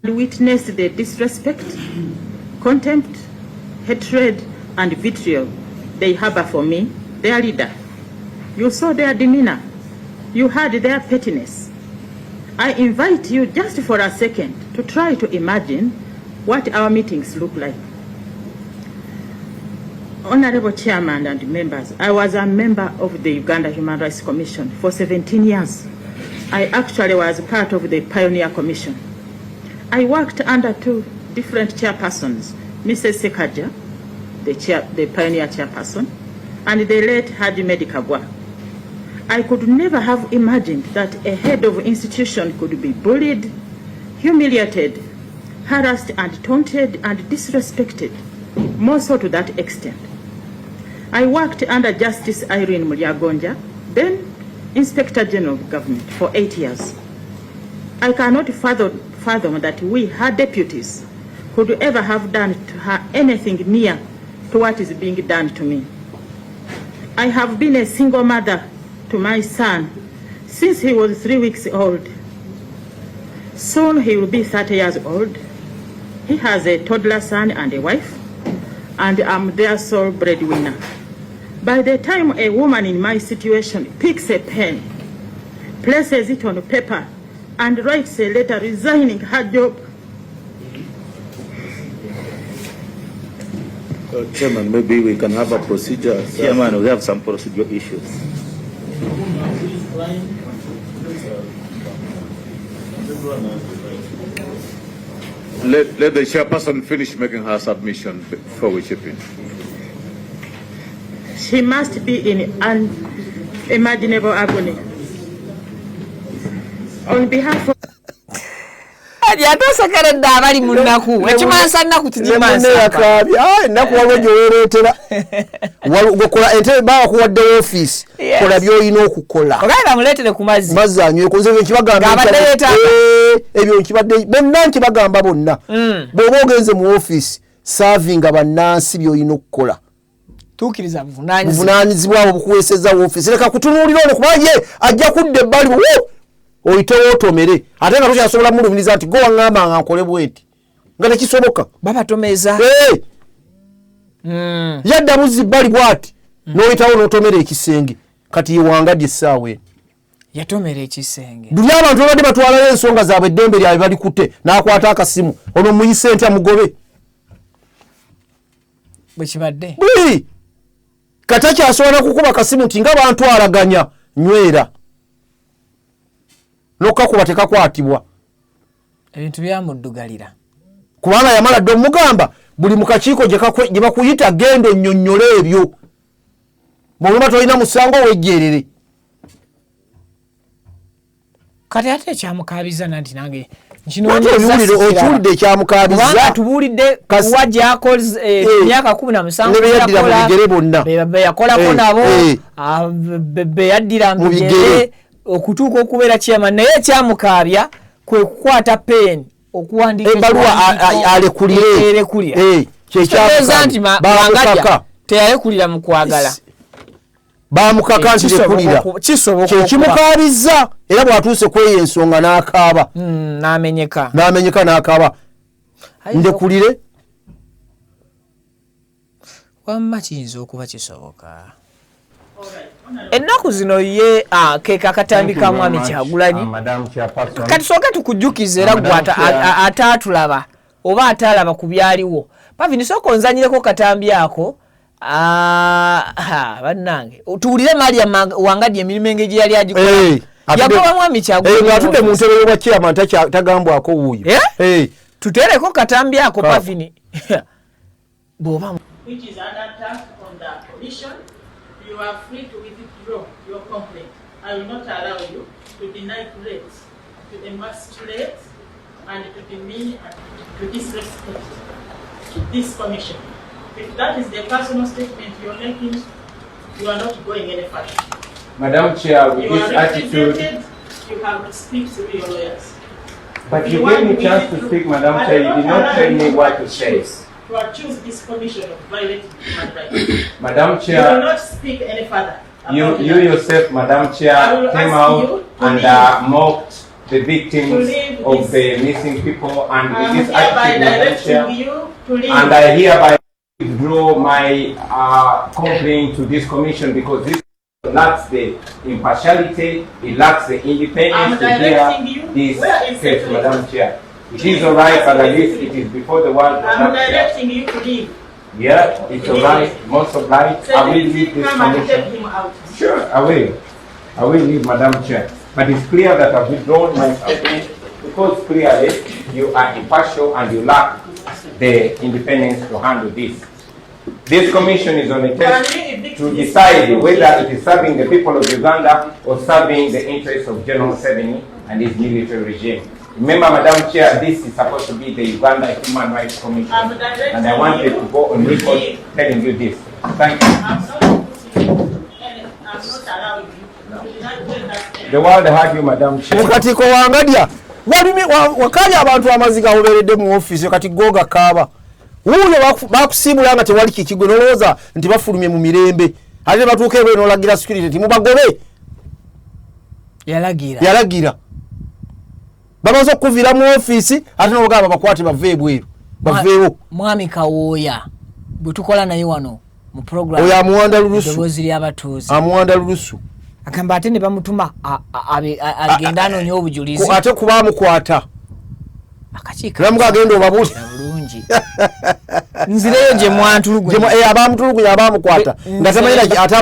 Witnessed the disrespect, contempt, hatred, and vitriol they harbor for me, their leader. You saw their demeanor. You heard their pettiness. I invite you just for a second to try to imagine what our meetings look like. Honorable Chairman and members, I was a member of the Uganda Human Rights Commission for 17 years. I actually was part of the Pioneer Commission. I worked under two different chairpersons, Mrs. Sekaja, the pioneer chairperson, and the late Haji Medi Kagwa. I could never have imagined that a head of institution could be bullied, humiliated, harassed and taunted and disrespected, more so to that extent. I worked under Justice Irene Mulyagonja, then Inspector General of Government, for 8 years. I cannot fathom that we, her deputies, could ever have done to her anything near to what is being done to me. I have been a single mother to my son since he was 3 weeks old. Soon he will be 30 years old. He has a toddler son and a wife, and I'm their sole breadwinner. By the time a woman in my situation picks a pen, places it on paper, and writes a letter resigning her job, Chairman, maybe we can have a procedure. Chairman, we have some procedural issues. Let the chairperson finish making her submission before we chip in. She must be in unimaginable agony. On behalf of ate abali mu nnaku ekimansa nnaku tigimansa ennaku waliwo gyeweereetera gokola entebe bawakuwadde woofiisi kola by'olina okukola ogaye bamuleetere ku mazzi mazzi anyweko nze nkibagamba ebyo nkibadde bonna nkibagamba bonna bw'oba ogenze mu woofiisi saavinga bannansi by'olina okukola tuukiriza buvunaanyizibwa obwo bukuweesezza woofiisi leka kutunuulira ono kuba ye ajja kudda ebbali oyitewo otomere ate nga tokyasobola mulumiriza nti gwe waŋŋamba nga nkole bweti nga tekisoboka babatomeza yadda buzzi bbali bwati n'oyitawo n'otomera ekisenge kati ye Wangadya essaawa eno yatomera ekisenge buli abantu babadde batwalayo ensonga zaabwe eddembe lyabwe balikutte n'akwata akasimu ono muyise ntya mugobe bwe kibadde buli kati akyasobola kukuba kasimu nti nga bantwalaganya nywera nokakuba tekakwatibwa ebintu byamuddugalira kubanga yamala dde omugamba buli mu kakiiko gye bakuyita genda ennyonnyole ebyo bw'oluma tolina musango wejjeerere kati ate ekyamukaabiza nanti nange okiwulidde ekyamukaabiza tubuulidde wa gyakoze emyaka 17 ne beyaddira mu bigere bonna beyakolako nabo beyaddira mu bigere okutuuka okubeera chairman naye ekyamukaabya kwe kukwata pen okuwandiika ebbaluwa alekulire kitegeeza nti Wangadya teyalekulira mu kwagala bamukaka nti lekulira kyekimukaabiza era bw'atuuse kweyo ensonga n'akaaba n'amenyeka n'akaaba ndekulire wamma kiyinza okuba kisoboka. Ennaku zino ye keeka akatambi ka Mwami Kyagulanyi kati sooka tukujjukize era gwe ataatulaba oba ataalaba ku byaliwo Pavini sooka onzanyireko katambi ako bannange tuwulire Mariam Wangadya emirimu engeri gye yali agikola yagoba Mwami Kyagulanyi atudde mu ntebe y'obwa chairman tagambwako wuuyo tuteereko katambi ako Pavini bw'oba which is an attack on the commission. You are free to withdraw your complaint. I will not allow you to deny threats, to emasculate, and to demean and to disrespect this commission. If that is the personal statement you are making, you are not going any further. Madam Chair, with you this attitude, you have to speak to your lawyers. But you gave me a chance to speak, Madam Chair. You did not tell me what to say. To accuse this commission of violating human rights. Madam Chair, you will not speak any further. You yourself, Madam Chair, came out and mocked the victims of the missing people, and with this attitude, Madam Chair, and I hereby withdraw my complaint to this commission because this lacks the impartiality, it lacks the independence to hear this case, Madam Chair. It is all right, but at least it is before the world. I'm directing you to leave. Yeah, it's all right. Most obliged. I will leave this commission. Sure, I will. I will leave, Madam Chair. But it's clear that I've withdrawn my statement because clearly you are impartial and you lack the independence to handle this. This commission is on a test to decide whether it is serving the people of Uganda or serving the interests of General Museveni and his military regime. Remember, Madam Chair, this is supposed to be the Uganda Human Rights Commission. And I wanted to go on record telling you this. Thank you. The world heard you, Madam Chair. Mukatiko wangadya wakali abantu amaziga obeeredde mu ofiisi kati goga kaaba wuuyo bakusiibula nga tewali kikigwe nolowooza nti bafulumye mu mirembe ate ne batuuka ebweru n'olagira security nti mubagobe. Yalagira bamaze okukuviira mu ofiisi ate n'obagamba bakwate bave ebweru baveewo. Mwami Kawooya bwe tukola naye wano mu program oyo amuwanda lulusu, eddoboozi ly'abatuuze, amuwanda lulusu agamba ate ne bamutuma agende anoonye obujulizi ate kuba amukwata akakiiko namuga agenda obabuulire bulungi nzireyo gye mwantulugunya abamutulugunya abamukwata nga tamanyi ate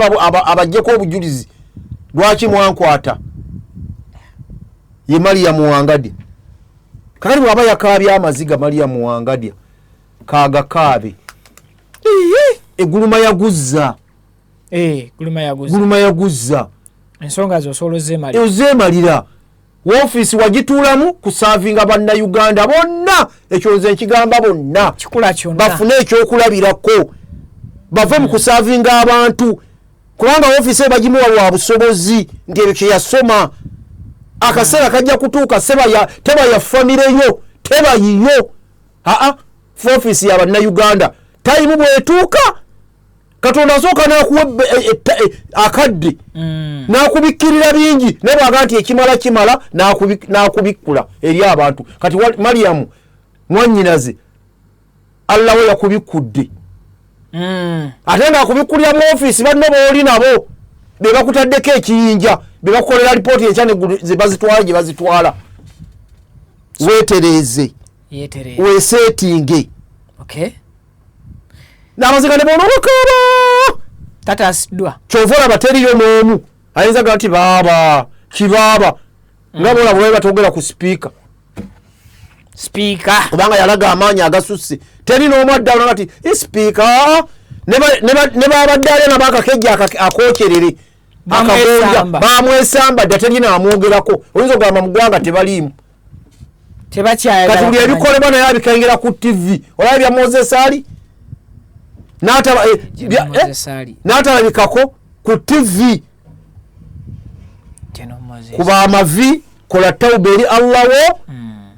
abaggyeko obujulizi lwaki mwankwata. Ye Mariam Wangadya kakati bw'aba yakaabye amaziga Mariam Wangadya kaagakaabe eguluma yaguzza guluma yaguzza ensonga zosobola ozeemalira ozeemalira woofiisi wagituulamu kusaavinga bannayuganda bonna ekyo nze nkigamba bonna kikula kyonna bafune ekyokulabirako bave mu kusaavinga abantu kubanga woofiisi eyo bagimuwa lwa busobozi nti ebyo kye yasoma akaseera kajja kutuuka teba ya famireyo teba yiyo aa ofiisi ya bannayuganda tayimu bwetuuka Katonda asooka n'akuwa akadde n'akubikkirira bingi naye bw'aga nti ekimala kimala n'akubikkula eri abantu. Kati Mariam mwannyinaze Allah we yakubikkudde ate ng'akubikkulira mu ofiisi banno b'oli nabo be bakutaddeko ekiyinja be bakukolera lipooti enkya ze bazitwala gye bazitwala. Weetereeze weeseetinge n'amaziga ne boolobakaaba tatasiddwa kyova olaba teriyo n'omu ayinza ga nti baaba kibaaba nga boolaba olwabe batogera ku sipiika kubanga yalaga amaanyi agasusse teri n'omu addawo nti sipiika ne babadde alya nabo akakejja akookyerere akagonja bamwesamba dda teri naamwogerako oyinza okugamba mu ggwanga tebaliimu kati buli ebikolebwa naye abikengera ku TV olaba bya Moses Ali n'atalabikako ku TV kuba amavi kola tawuba eri Allah wo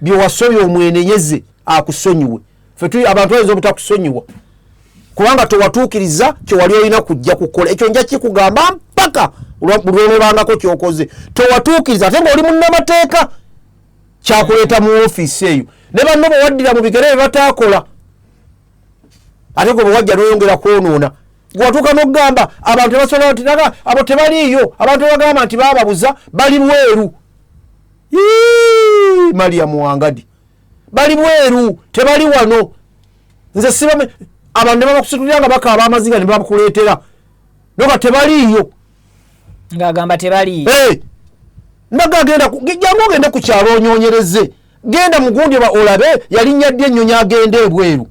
byewasobya omwenenyeze akusonyiwe. Ffe abantu bayinza obutakusonyiwa kubanga tewatuukiriza kyewali olina kujja kukola ekyo nja kikugamba mpaka lw'olobangako kyokoze tewatuukiriza ate ng'oli munnamateeka kyakuleeta mu ofiisi eyo ne banno bwe waddira mu bigere bye bataakola ate gwe bwe wajja n'oyongera kwonoona gwatuuka n'okugamba abantu tebasobola nti naga abo tebaliiyo abantu bagamba nti baababuza bali bweru. Mariam Wangadya bali bweru tebali wano nze siba abantu ne babakusitulira nga bakaaba amaziga ne babakuleetera noga tebaliiyo ng'agamba tebaliiyo naga genda jangu ogende ku kyalo onyonyereze genda mugundi olabe yalinnya ddi ennyonyi agenda ebweru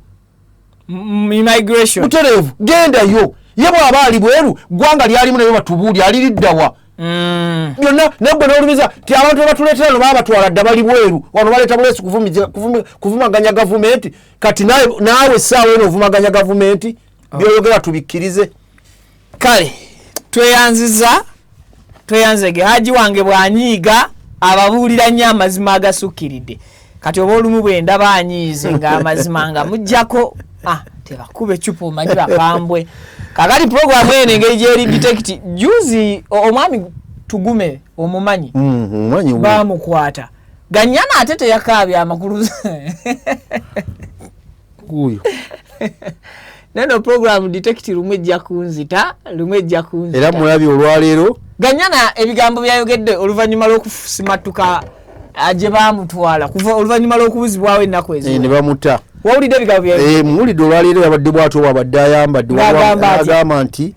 immigration butereevu gendayo ye bw'aba ali bweru ggwanga lyalimu naye batubuuli aliriddawa byonna naye gwe n'olumiza ti abantu bebatuleetera no baabatwala dda bali bweru wano baleeta buleesi kuvumaganya gavumenti kati naawe essaawa eno ovumaganya gavumenti by'oyogera tubikkirize. Kale tweyanziza tweyanzege Haji wange bw'anyiiga ababuulira nnyo amazima agasukkiridde kati oba olumu bwe ndaba anyiize ng'amazima nga muggyako tebakuba eccupa omanyi bakambwe. Kakati puroguramu eno engeri gyeri detect juzi omwami Tugume omumanyi bamukwata Ganyana ate teyakaabya amakulu guyo neno program detect lumu ejja kunzita lumu ejja kunzita era mulabye olwaleero Ganyana ebigambo byayogedde oluvannyuma lw'okusimatuka gye baamutwala kuva oluvannyuma lw'okubuzibwawo ennaku ezo ne bamuta. Wawulidde ebigambo byayogedde? Muwulidde olwaleero yabadde bw'atyo bw'abadde ayambadde agamba nti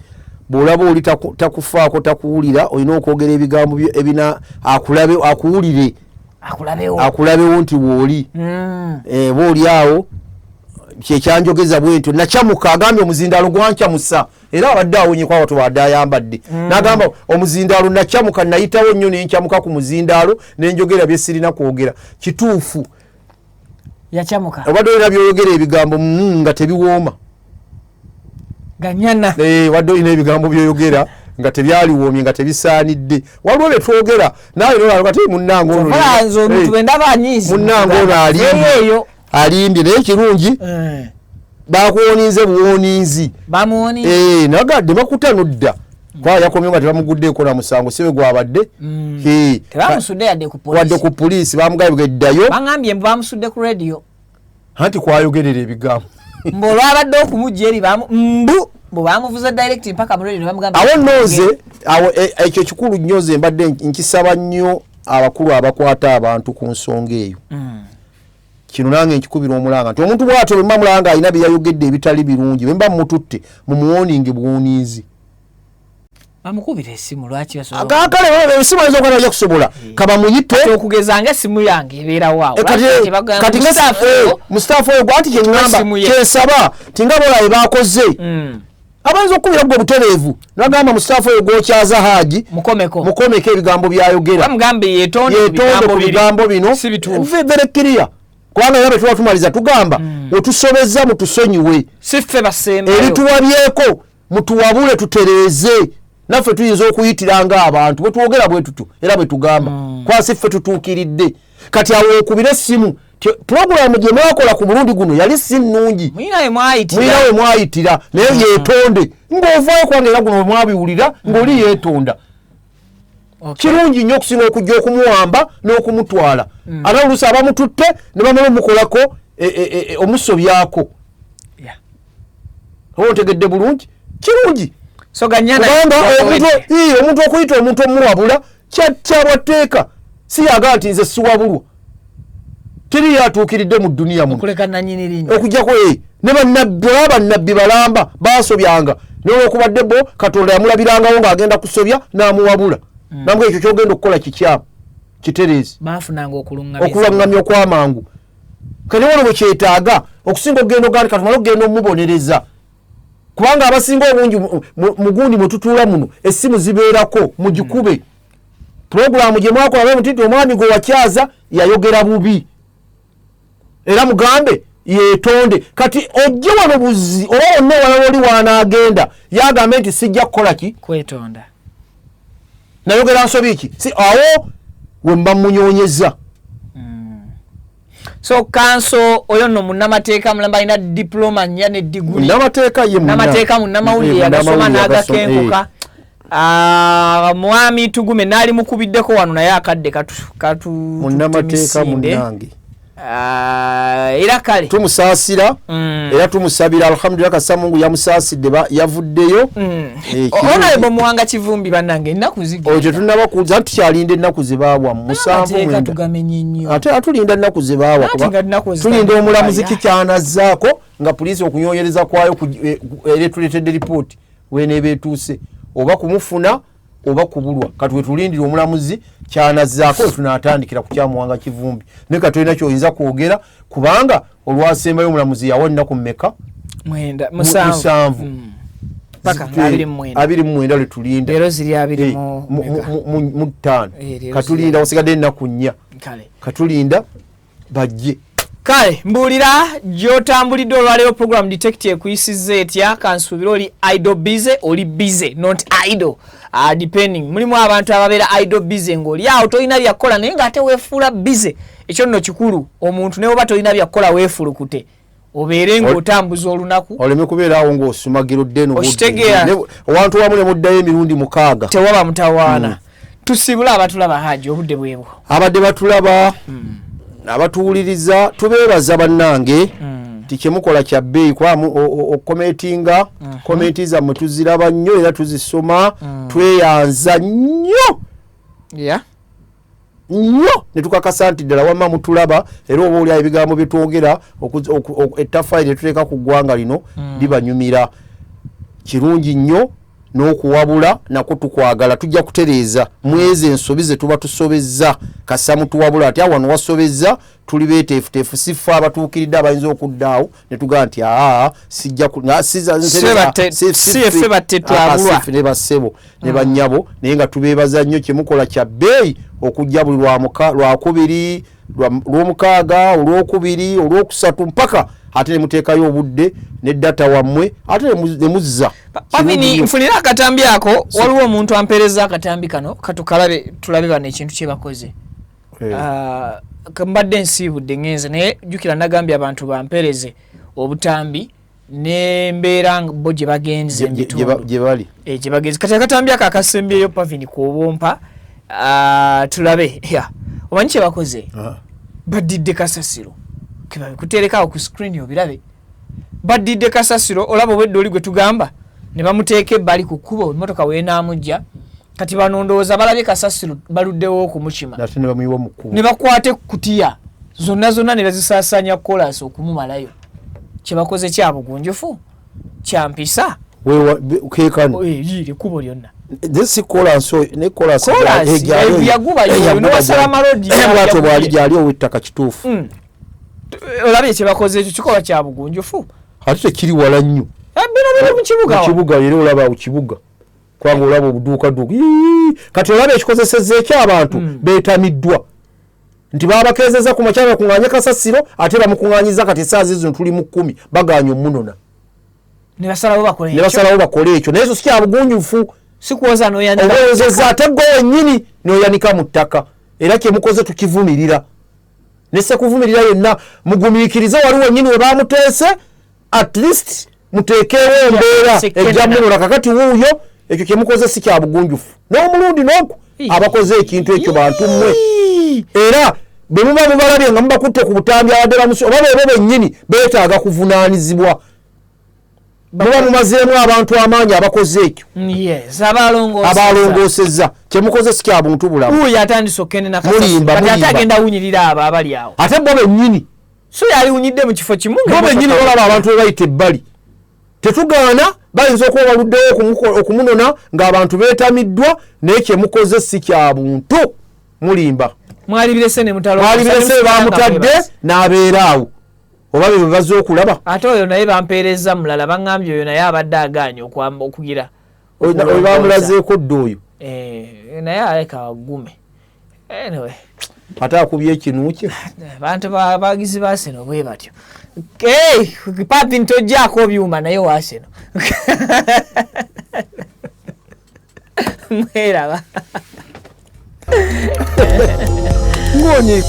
bw'olaba oli takufaako takuwulira olina okwogera ebigambo ebina akulabe akuwulire akulabewo nti wooli booli awo kyekyanjogeza bwentyo nakyamuka agambye omuzindaalo gwankyamusa era abadde awonyeko awo tubadde ayambadde n'agamba omuzindaalo nakyamuka nayitawo nnyo nenkyamuka ku muzindaalo nenjogera bye sirina kwogera kituufu yakyamuka obadde olina by'oyogera ebigambo nga tebiwooma Ganyana wadde olina ebigambo by'oyogera Nga tebyaliwoomye, nga tebisaanidde. Waliwo bye twogera naawe nolaba kati munnange ono Okola nze omuntu bwe ndaba anyiize, munnange ono alimbye. Eyo. Alimbye, naye kirungi bakuwoninze buwoninzi. Bamuwoni. Nagadde bakuta nodda kwa yakomye nga tebamuguddeeko na musango, sibe gwabadde. Tebamusudde yadde ku wadde poliisi. Ku poliisi bamugambye eddayo. Baŋambye mbu bamusudde ku radio. Anti kwayogerera ebigambo. Mbu olwabadde okumujja eri mbu bwe bamuvuza direct mpaka mu radio ne bamugamba. Awo nno nze awo ekyo kikulu nnyo, nze mbadde nkisaba nnyo abakulu abakwata abantu ku nsonga eyo. Kino nange nkikubira omulanga nti omuntu bw'atyo bwe mba mulanga alina bye yayogedde ebitali birungi, bwe mba mumututte mumuwoninge buwoninzi. Bamukubira essimu, lwaki basobola? Kakale esimu ayinza okuba tajja kusobola, kabamuyite. Okugeza nga essimu yange ebeerawo awo. Kati kati nga mustaafu oyo gwanti kyeŋŋamba Essimu ye. kyensaba ti nga bolabe bakoze, abayinza okukubira gwe obutereevu nagamba mustaafu oyo gwokyaza Haaji mukomeko, mukomeko ebigambo byayogera. Bamugambe yetonde ku yetonde ku biri. bigambo bino. Si bituufu. Very clear, kubanga era bwe tuba tumaliza tugamba wetusobezza mutusonyiwe. Si ffe basembayo. Ebituwabyeko mutuwabule tutereeze, naffe tuyinza okuyitira ng'abantu bwe twogera bwe tutyo era bwe tugamba kwasi ffe tutuukiridde. Kati awo okubira essimu pulogulaamu gye mwakola ku mulundi guno yali si nnungi. Muyina we mwayitira. Mulina we mwayitira, naye yeetonde ng'ovaayo, kubanga era guno bwe mwabiwulira ng'oli yeetonda. Kirungi nnyo okusinga okujja okumuwamba n'okumutwala, ate oluusi abamututte ne bamala omukolako omusobyako. Oba ontegedde bulungi, kirungi. So Ganyana kubanga omuntu okuyita omuntu omuwabula kyabwatteeka, si yagaa nti nze siwabulwa. Teri atuukiridde mu dduniya muno. Okuleka nanyini linnya. Okujjako ne bannabbi, oba bannabbi balamba basobyanga, naye olwokubadde bo Katonda yamulabirangawo ng'agenda kusobya n'amuwabula, namuga ekyo kyogenda okukola kikyamu, kitereezi. Bafunanga okuluŋŋamya. Okuluŋŋamya okw'amangu. Kati wano bwe kyetaaga okusinga okugenda ogandi katumale okugenda omubonereza, kubanga abasinga obungi mugundi mwe tutuula muno essimu zibeerako, mugikube pulogulaamu gye mwakola bwe muti nti omwami gwe wakyaza yayogera bubi, era mugambe yeetonde. Kati ojje wano buzi oba wonna ewalala oli wanaagenda yagambe nti sijja kukola ki? Kwetonda. Nayogera nsobi ki? Si awo we mba munyonyeza. So counsel oyo nno munnamateeka mulamba, alina diploma nnya ne diguli. Munnamateeka ye. Munnamateeka, munnamawulire, yagasoma. Munnamawulire yagasoma. N'agakenkuka. Ah, mwami Tugume naali mukubiddeko wano naye akadde katu katu Munnamateeka tumisinde. munnange. Ah, era kale tumusaasira era tumusabira. Alhamdulillah, kasa Mungu yamusaasidde, yavuddeyo. Kirungi. Honorable Muwanga Kivumbi, bannange, ennaku zigenda. Oyo tetunnaba kuza, tukyalinda ennaku zebaawa, 7 Amateeka 9. tugamenye nnyo. Ate atulinda ennaku zebaawa. Anti nga ennaku tulinda zitandika omulamuzi kubalya. kikyanazaako nga poliisi okunyonyereza kwayo era etuleetedde ripooti weneeba etuuse, oba kumufuna oba kubulwa. Kati wetulindira omulamuzi kyanazaako, wetunaatandikira ku kyamuwanga Kivumbi. Naye kati olina kyoyinza kwogera, kubanga olwasembayo omulamuzi yawa ennaku mmeka? 9, 7. 7. Paka 29. 29 lwetulinda. Leero ziri abiri mu meka? 5. Leero Katulinda, wasigadde ennaku 4. Kale. Katulinda bajje. Kale mbuulira gy'otambulidde olwaleero, program Detect ekuyisizza etya? Kansuubire oli idle busy, oli busy not idle, depending. Mulimu abantu ababeera idle busy, ng'oli awo tolina byakukola naye ng'ate weefuula busy. Ekyo nno kikulu, omuntu ne bwoba tolina byakukola weefulukute obeere ng'otambuza olunaku. Oleme kubeera awo ng'osumagira odde eno budde. Okitegeera? Owantu wamu ne muddayo emirundi 6. Tewaba mutawaana. Tusibule abatulaba, Haji, obudde bwebwo. Abadde batulaba, abatuwuliriza, tubeebaza bannange nti kyemukola kya bbeeyi, kuba okomentinga, komenti zammwe tuziraba nnyo era tuzisoma. Tweyanza nnyo nnyo ne tukakasa nti ddala wamma mutulaba, era oba oli ebigambo bye twogera ettaffaali lye tuteeka ku ggwanga lino libanyumira. Kirungi nnyo n'okuwabula nakwo tukwagala. Tujja kutereeza mwezi ensobi ze tuba tusobezza. Kasa mutuwabula ati awano wasobezza, tuli beeteefuteefu. Si ffe abatuukiridde abayinza okuddaawo ne tugamba nti aa sijja Si si ffe batte twabulwa. Si ffe ne bassebo ne bannyabo. Naye nga tubeebaza nnyo, kyemukola kya bbeeyi okujja buli lwakubiri, lwomukaaga, olwokubiri, olwokusatu mpaka Ate ne muteekayo obudde ne data wammwe, ate ne muzza. Pavini, nfunira akatambi ako. Waliwo omuntu ampeereza akatambi kano, katukalabe, tulabe bano ekintu kye bakoze. Ah, mbadde nsiibudde ngenze, naye jjukira nagambye abantu bampeereze obutambi n'embeera bo gye bagenze mu bitundu. Gye bali. Gye bagenze. Kati akatambi ako akasembyeyo, Pavini, kwobompa, ah, tulabe. Ya, omanyi kye bakoze? Baddidde kasasiro, kebabikuteerekawo ku screen obirabe. Baddidde kasasiro, olaba obwedde oli gwe tugamba, ne bamuteeka ebbali ku kkubo, emmotoka weenaamujja. Kati bano ndowooza balabye kasasiro, baluddewo okumukima. Ate ne bamuyiwa mu kkubo. Ne bakwata ekkutiya zonna zonna ne bazisaasaanya kolaasi okumumalayo. Kyebakoze kya bugunjufu, kyampisa? Kekano. Yiire ekkubo lyonna. This kolansi oyo ne kolansi. Kolansi, yaguba yo, n'owasala malodi bwatyo bwali. Yakubye. Gyali ow'ettaka, kituufu. Olabye kyebakoze? Ekyo kikolwa kya bugunjufu? Ate tekiri wala nnyo. Bino biri mu kibuga mu wa. Kibuga, era olaba awo kibuga, kubanga olaba obuduukaduuka. Ii, kati olaba ekikozesezza ekyabantu beetamiddwa nti babakeezeza ku makya bakuŋŋaanye kasasiro, ate bamukuŋŋaanyiza kati esaawa zino tuli mu 10, bagaanye omunona. Ne basalawo bakole Ne ekyo. basalawo bakole ekyo, naye ekyo si kya bugunjufu. Sikuwoza noyanika. Obuwozeza ate gwe wennyini n'oyanika mu ttaka. Era kyemukoze tukivumirira, ne sekuvumirira yenna. Mugumiikirize, wali wennyini we bamuteese, at least muteekeewo embeera Sekena. ejja munona. Kakati wuuyo, ekyo kyemukoze si kya bugunjufu n'omulundi n'oku. Abakoze ekintu ekyo bantu mmwe, era bwe muba mubalabye nga mubakutte ku butambi abadde bamusi, oba beebo bennyini beetaaga kuvunaanizibwa. Muba mumazeemu abantu amaanyi abakoze ekyo. Yes, abalongoseza. Abalongoosezza, kyemukoze si kya buntu bulamu. Wuuyo atandise okukende. Mulimba, Kati ate mulimba. agenda awunyirira abo abali awo. Ate bo bennyini. So yaliwunyidde mu kifo kimu bo bennyini balaba abantu be bayita ebbali. Tetugaana, bayinza okuba baluddewo okumunona ng'abantu beetamiddwa, naye kyemukoze si kya buntu, mulimba. Mwalibirese ne mutalongoosa. Mwalibirese, bamutadde n'abeera awo, oba be bazze okulaba. Ate oyo naye bampeereza mulala, baŋŋambye oyo naye abadde agaanye okugira. Oyo bamulazeeko dda oyo. Eh, naye aleka agume. Anyway. Ate akubye ekinu kye. Abantu abagizi ba Arsenal bwe batyo. Hey, Papi, ntojjaako byuma, naye wa Arsenal mweraba. Ngonye.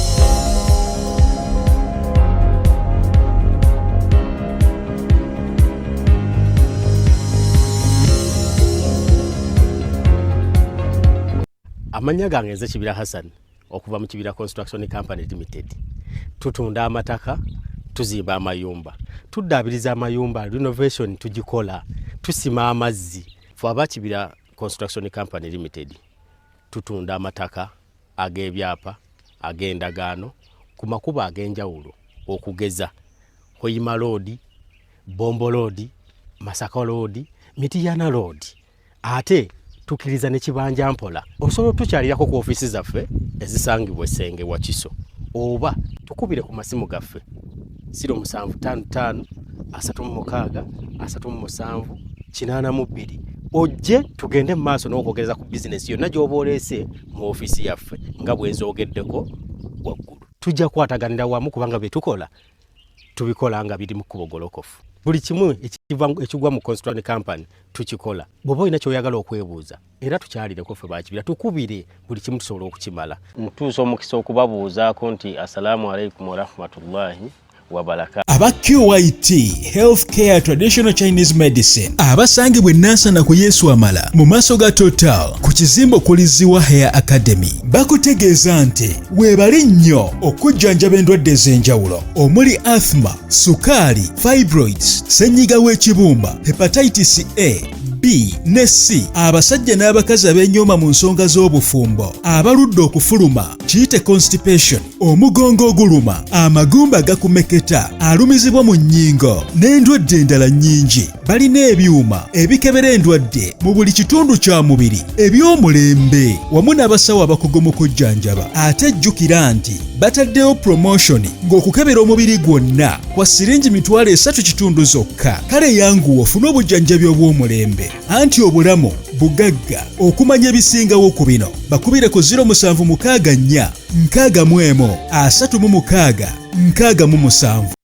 Amannya gange nze Kibira Hassan okuva mu Kibira Construction Company Limited. Tutunda amataka, tuzimba amayumba, tuddaabiriza amayumba, renovation tugikola, tusima amazzi. Fe aba Kibira Construction Company Limited tutunda amataka ag'ebyapa, ag'endagaano, ku makubo ag'enjawulo, okugeza Hoima Road, Bombo Road, Masaka Road, Mitiyana Road. Ate tukkiriza ne kibanja mpola. Osobola otukyalirako ku ofiisi zaffe ezisangibwa Essenge Wakiso, oba tukubire ku masimu gaffe 0755 36 37 82, ojje tugende mu maaso n'okwogereza ku bizinesi yonna gy'oba oleese mu ofiisi yaffe nga bwenzoogeddeko waggulu. Tujja kukwataganira wamu, kubanga bye tukola tubikola nga biri mu kkubo golokofu. Buli kimu ekigwa mu construction company tukikola. Bw'oba olina ky'oyagala okwebuuza, era tukyalireko ffe bakibira, tukubire, buli kimu tusobola okukimala. Ntuusa omukisa okubabuuzaako nti assalaamu alaikum warahmatullahi wabarakatu. Aba QIT Healthcare Traditional Chinese Medicine abasangibwa enansana ku Yesu Amala mu maaso ga Total ku kizimbe okuliziwa Hair Academy bakutegeeza nti weebali nnyo okujjanjaba endwadde ez'enjawulo omuli asthma, sukaali, fibroids, ssenyiga w'ekibumba, hepatitis A, B ne C, abasajja n'abakazi ab'enyooma mu nsonga z'obufumbo, abaludde okufuluma, kiyite constipation, omugongo oguluma, amagumba gakumeketa, alumizibwa mu nnyingo n'endwadde endala nnyingi. Balina ebyuma ebikebera endwadde mu buli kitundu kya mubiri eby'omulembe, wamu n'abasawo abakugu mu kujjanjaba. Ate jjukira nti bataddewo promotion ng'okukebera omubiri gwonna kwa siringi 3,500 zokka. Kale yanguwa ofune obujjanjabi obw'omulembe, anti obulamu bugagga. Okumanya ebisingawo ku bino, bakubire ku 0764 61 36 67.